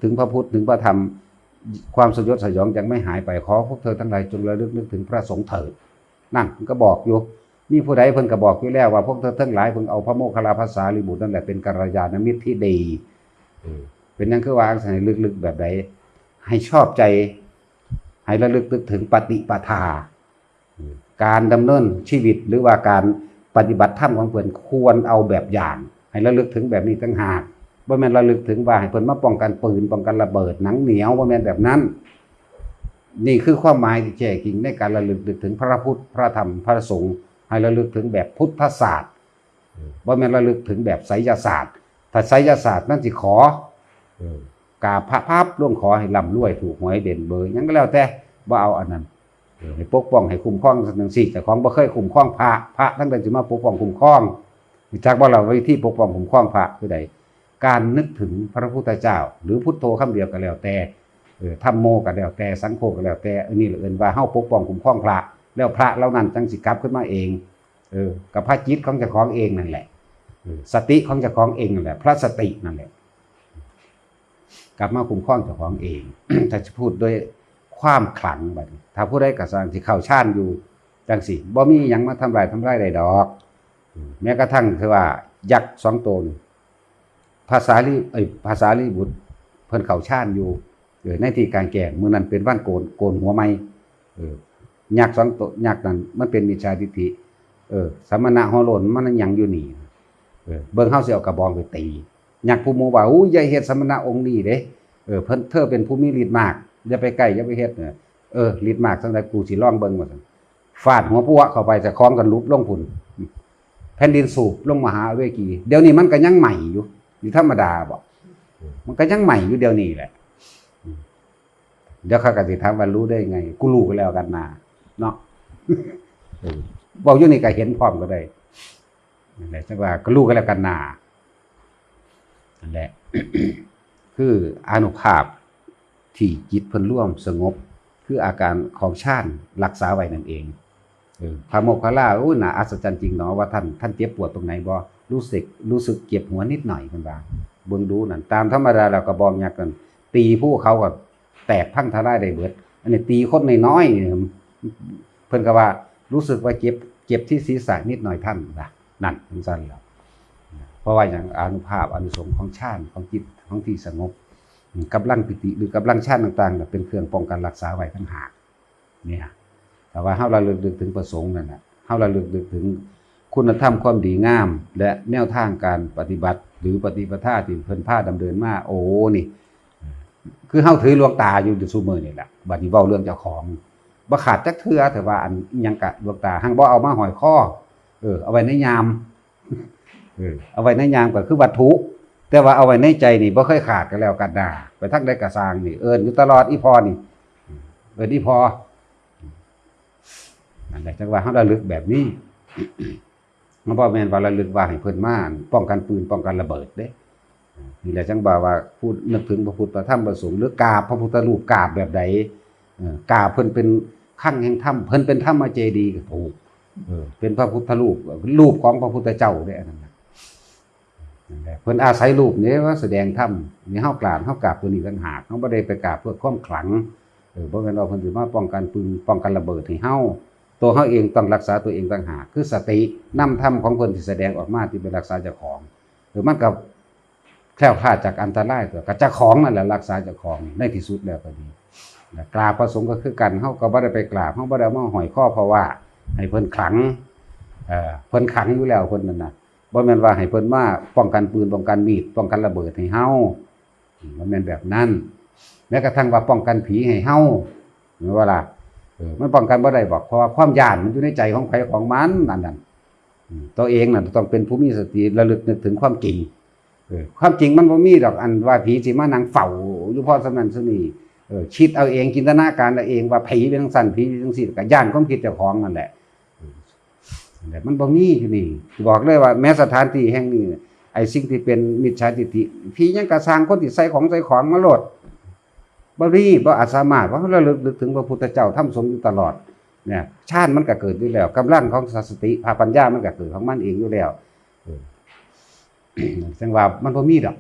ເຖິງພະພຸດ ເຖິງພະທຳ ຄວາມສະຍົດສະຫຍອງຍັງໄມ່ຫາຍໄປ ຂໍພວກເທີທັງຫຼາຍຈົ່ງລະລຶກນຶກເຖິງພະສົງເຖີດ. ນັ້ນ ເພິ່ນກໍບອກຢູ່ ມີຜູ້ໃດ ເພິ່ນກໍບອກຢູ່ແລ້ວວ່າ ພວກເທີທັງຫຼາຍເພິ່ງເອົາພະໂມກຄະລາພະສາລີບຸດນັ້ນແຫຼະເປັນກັນລະຍານະມິດທີ່ດີ. ເອີ ເປັນຫຍັງຄືວ່າຈັ່ງຊັ້ນ? ໃຫ້ລຶກໆແບບໃດ? ໃຫ້ຊອບໃຈ ໃຫ້ລະລຶກນຶກເຖິງປະຕິປະທາ ການດຳເນີນຊີວິດ ຫຼືວ່າການປະຕິບັດທຳຂອງເພິ່ນ ຄວນເອົາແບບຢ່າງ ໃຫ້ລະລຶກເຖິງແບບນີ້ຕ່າງຫາກ ບໍ່ແມ່ນລະລຶກເຖິງວ່າໃຫ້ເພິ່ນມາປ້ອງກັນປືນ ປ້ອງກັນລະເບີດ ໜັງໜຽວ ບໍ່ແມ່ນແບບນັ້ນ. ນີ້ຄືຄວາມໝາຍທີ່ແທ້ຈິງໃນການລະລຶກນຶກເຖິງພະພຸດ ພະທຳ ພະສົງ ໃຫ້ລະລຶກເຖິງແບບພຸດທະສາດ ບໍ່ແມ່ນລະລຶກເຖິງແບບໄສຍະສາດ. ຖ້າໄສຍະສາດມັນຊິຂໍ ເອີ ກາບພະພັບລົງ ຂໍໃຫ້ລ່ຳລວຍ ຖືກຫວຍເດັ່ນເບີ ຫຍັງກໍແລ້ວແຕ່ ບໍ່ເອົາອັນນັ້ນ. ເອີ ໃຫ້ປົກປ້ອງ ໃຫ້ຄຸ້ມຄອງ ຈັ່ງຊີ້ ເຈົ້າຂອງບໍ່ເຄີຍຄຸ້ມຄອງພະ ພະທັງໃດຊິມາປົກປ້ອງຄຸ້ມຄອງ? ຮູ້ຈັກບໍ່ລະ ວິທີປົກປ້ອງຄຸ້ມຄອງພະຄືໃດ? ການນຶກເຖິງພະພຸດທະເຈົ້າ ຫຼື ພຸດໂທຄຳດຽວກໍແລ້ວແຕ່ ເອີ ທຳໂມກໍແລ້ວແຕ່ ສັງໂຄກໍແລ້ວແຕ່ ອັນນີ້ລະເອີ້ນວ່າເຮົາປົກປ້ອງຄຸ້ມຄອງພະ ແລ້ວພະເຫຼົ່ານັ້ນຈັ່ງຊິກັບຄືນມາເອງ. ເອີ ກັບພະຈິດຂອງເຈົ້າຂອງເອງນັ້ນແຫຼະ ເອີ ສະຕິຂອງເຈົ້າຂອງເອງນັ້ນແຫຼະ ພະສະຕິນັ້ນແຫຼະ ກັບມາຄຸ້ມຄອງເຈົ້າຂອງເອງ. ຖ້າຊິພູດໂດຍຄວາມຂລັງ ບັດນີ້ ຖ້າຜູ້ໃດກໍຊ່າງທີ່ເຂົ້າฌານຢູ່ຈັ່ງຊີ້ ບໍ່ມີຫຍັງມາທຳລາຍ ທຳລາຍໄດ້ດອກ. ເອີ ແມ້ກະທັ່ງຄືວ່າຍັກສອງໂຕນີ້ ພະສາລີ ເອີຍ ພະສາລີບຸດ ເພິ່ນເຂົ້າฌານຢູ່ ເອີ ໃນທີ່ກາງແຈ້ງ ມື້ນັ້ນເປັນວັນໂກນ ໂກນຫົວໃໝ່ ເອີ ຍັກສອງໂຕ ຍັກນັ້ນມັນເປັນມິດສາທິດຖິ ເອີ ສະມະນະຫົວໂລ້ນມັນຍັງຢູ່ນີ້ ເອີ ເບິ່ງເຮົາຊິເອົາກະບອງໄປຕີ ຍັກຜູ້ໝູ່ວ່າ ໂອ້ຍ ຢ່າເຮັດສະມະນະອົງນີ້ເດ້ ເອີ ເພິ່ນ ເທີເປັນຜູ້ມີລິດມາກ ຢ່າໄປໃກ້ ຢ່າໄປເຮັດ ເອີ ລິດມາກຈັ່ງໃດ ກູຊິລອງເບິ່ງ ວ່າຊັ້ນ. ຟາດຫົວປົວະເຂົ້າໄປ ເຈົ້າຂອງກໍຫຼຸບລົງພຸ້ນ ແຜ່ນດິນສູບລົງມະຫາເວກີ. ດຽວນີ້ມັນກໍຍັງໄໝ້ຢູ່ ນີ້ທຳມະດາບໍ? ມັນກໍຍັງໄໝ້ຢູ່ດຽວນີ້ແຫຼະ. ດຽວເຂົາກໍຊິຖາມວ່າ ຮູ້ໄດ້ໄງ? ກູຮູ້ກໍແລ້ວກັນນາ ເນາະ. ເອີ ເວົ້າຢູ່ນີ້ກໍເຫັນພ້ອມກໍໄດ້ ນັ້ນແຫຼະ ຈັ່ງວ່າກໍຮູ້ກໍແລ້ວກັນນາ ນັ້ນແຫຼະ ຄືອານຸພາບທີ່ຈິດເພິ່ນລວມສະຫງົບ ຄືອາການຂອງຊານລັກສາໄວ້ນັ້ນເອງ. ເອີ ພະໂມກຄະລາ ໂອ້ ໜ້າອັດສະຈັນຈິງເນາະ ວ່າທ່ານ ທ່ານເຈັບປວດຕົງໃດບໍ່? ຮູ້ສຶກ ຮູ້ສຶກເຈັບຫົວນິດໜ້ອຍ ເພິ່ນວ່າ. ເບິ່ງດູນັ້ນ ຕາມທຳມະດາແລ້ວກະບອງຍັກນັ້ນ ຕີພູເຂົາກໍແຕກພັງທະລາຍໄດ້ເບິດ. ອັນນີ້ຕີຄົນນ້ອຍໆນີ້ ເພິ່ນກໍວ່າ ຮູ້ສຶກວ່າເຈັບ ເຈັບທີ່ສີສະນິດໜ້ອຍທ່ານ ວ່າ ນັ້ນ ຈັ່ງຊັ້ນແຫຼະ. ເພາະວ່າຫຍັງ? ອານຸພາບ ອານິສົງຂອງຊານ ຂອງຈິດ ຂອງທີ່ສະຫງົບ ກຳລັງປີຕິ ຫຼື ກຳລັງຊານຕ່າງໆ ເປັນເຄື່ອງປ້ອງກັນຮັກສາໄວ້ຕ່າງຫາກ ເນຍ. ຖ້າວ່າເຮົາລະລຶກນຶກເຖິງພະສົງນັ້ນນະ ເຮົາລະລຶກນຶກເຖິງຄຸນນະທຳຄວາມດີງາມ ແລະ ແນວທາງການປະຕິບັດ ຫຼື ປະຕິປະທາທີ່ເພິ່ນພາດຳເນີນມາ ໂອ້ ນີ້ ຄືເຮົາຖືຫຼວງຕາຢູ່ ຢູ່ຊຸມື້ນີ້ແຫຼະ ບັດນີ້ເວົ້າເລື່ອງເຈົ້າຂອງ ບໍ່ຂາດຈັກເທື່ອ ແຕ່ວ່າອັນ ອີ່ຫຍັງກະ ຫຼວງຕາ ຮັ່ງບໍ່ເອົາມາຫ້ອຍຄໍ ເອີ ເອົາໄວ້ໃນຍາມ ເອີ ເອົາໄວ້ໃນຍາມກໍຄືວັດຖຸ ແຕ່ວ່າເອົາໄວ້ໃນໃຈນີ້ບໍ່ເຄີຍຂາດກໍແລ້ວກັນນາ ໄປທາງໃດກໍຊ່າງນີ້ ເອີ້ນຢູ່ຕະຫຼອດ ອີ່ພໍ່ນີ້ ເອີ້ນອີ່ພໍ່ ນັ້ນແຫຼະ ຈັ່ງວ່າເຮົາລະລຶກແບບນີ້ ມັນບໍ່ແມ່ນວ່າລະລຶກວ່າໃຫ້ເພິ່ນມາປ້ອງກັນປືນ ປ້ອງກັນລະເບີດເດ້. ນີ້ແຫຼະ ຈັ່ງວ່າ ວ່າຜູ້ນຶກເຖິງພະພຸດ ພະທຳ ພະສົງ ຫຼື ກາບພະພຸດທະຮູບ ກາບແບບໃດ ເອີ ກາບເພິ່ນເປັນຄັງແຫ່ງທຳ ເພິ່ນເປັນທຳມະເຈດີກໍຖືກ ເອີ ເປັນພະພຸດທະຮູບ ຮູບຂອງພະພຸດທະເຈົ້າເດ້ ອັນນັ້ນນະ ນັ້ນແຫຼະ ເພິ່ນອາໄສຮູບນີ້ມາສະແດງທຳ ນີ້ເຮົາກາບ ເຮົາກາບຕົວນີ້ຕ່າງຫາກ ເຮົາບໍ່ໄດ້ໄປກາບເພື່ອຄວາມຂລັງ ເອີ ບໍ່ແມ່ນວ່າເພິ່ນຊິມາປ້ອງກັນປືນ ປ້ອງກັນລະເບີດໃຫ້ເຮົາ ຕົວເຮົາເອງຕ້ອງລັກສາຕົວເອງຕ່າງຫາກ ຄືສະຕິນຳທຳຂອງເພິ່ນທີ່ສະແດງອອກມາທີ່ໄປລັກສາເຈົ້າຂອງ ເອີ ມັນກໍແຄ້ວຄາດຈາກອັນຕະລາຍ ກໍເຈົ້າຂອງນັ້ນແຫຼະລັກສາເຈົ້າຂອງ ໃນທີ່ສຸດແລ້ວກໍດີ ແລະ ກາບພະສົງກໍຄືກັນ ເຮົາກໍບໍ່ໄດ້ໄປກາບ ເຮົາບໍ່ໄດ້ເອົາມາຫ້ອຍຄໍ ເພາະວ່າໃຫ້ເພິ່ນຂລັງ ເອີ ເພິ່ນຂລັງຢູ່ແລ້ວ ເພິ່ນນັ້ນນະ ບໍ່ແມ່ນວ່າໃຫ້ເພິ່ນມາປ້ອງກັນປືນ ປ້ອງກັນມີດ ປ້ອງກັນລະເບີດໃຫ້ເຮົາ ອືມ ບໍ່ແມ່ນແບບນັ້ນ ແມ້ກະທັ່ງວ່າປ້ອງກັນຜີໃຫ້ເຮົາ ແມ່ນບໍ່ລະ? ເອີ ມັນປ້ອງກັນບໍ່ໄດ້ບໍ? ເພາະວ່າຄວາມຢ້ານມັນຢູ່ໃນໃຈຂອງໃຜຂອງມັນ ອັນນັ້ນ ອືມ ຕົວເອງນັ້ນຕ້ອງເປັນຜູ້ມີສະຕິ ລະລຶກນຶກເຖິງຄວາມຈິງ ເອີ ຄວາມຈິງມັນບໍ່ມີດອກ ອັນວ່າຜີຊິມານັ່ງເຝົ້າຢູ່ພໍສ່ຳນັ້ນສ່ຳນີ້ ເອີ ຄິດເອົາເອງ ຈິນຕະນາການເອົາເອງວ່າຜີເປັນຈັ່ງຊັ້ນ ຜີເປັນຈັ່ງຊີ້ ກະຢ້ານຄວາມຄິດເຈົ້າຂອງນັ້ນແຫຼະ ເອີ ນັ້ນແຫຼະ ມັນບໍ່ມີຢູ່ນີ້ ບອກເລີຍວ່າແມ້ສະຖານທີ່ແຫ່ງນີ້ ໄອ້ສິ່ງທີ່ເປັນມິດສາທິດຖິ ຜີຫຍັງກະຊ່າງ ຄົນທີ່ໃສ່ຂອງໃສ່ຂອງມາໂລດ ບໍ່ມີ ບໍ່ອາດສາມາດ ເພາະເຮົາລະລຶກນຶກເຖິງພະພຸດທະເຈົ້າ ທຳ ສົງຢູ່ຕະຫຼອດ ເນຍ ຊານມັນກະເກີດຢູ່ແລ້ວ ກຳລັງຂອງສະຕິ ພະປັນຍາມັນກະເກີດຂອງມັນເອງຢູ່ແລ້ວ ເອີ ຈັ່ງວ່າມັນບໍ່ມີດອກ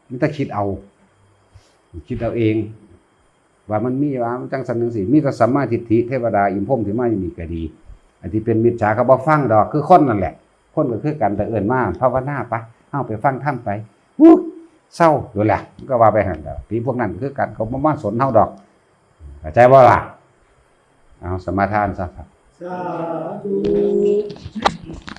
ມີແຕ່ຄິດເອົາ ຄິດເອົາເອງ ວ່າມັນມີ ວ່າມັນຈັ່ງຊັ້ນຈັ່ງຊີ້ ມີແຕ່ສຳມາທິດຖິ ເທວະດາອິນພົມທີ່ມາຢູ່ນີ້ກໍດີ ອັນທີ່ເປັນມິດສາກໍບໍ່ຟັງດອກ ຄືຄົນນັ້ນແຫຼະ ຄົນກໍຄືກັນ ແຕ່ເອີ້ນມາພາວະນາໄປ ເຮົາໄປຟັງທຳໄປ ອູ້ ເຊົາໂລດແຫຼະ ມັນກໍວ່າໄປຫັ້ນແຫຼະ ຜີພວກນັ້ນກໍຄືກັນ ເຂົາບໍ່ມາສົນເຮົາດອກ ເຂົ້າໃຈບໍ່ລະ? ເອົາ ສະມາທານຊະ ສາທຸ.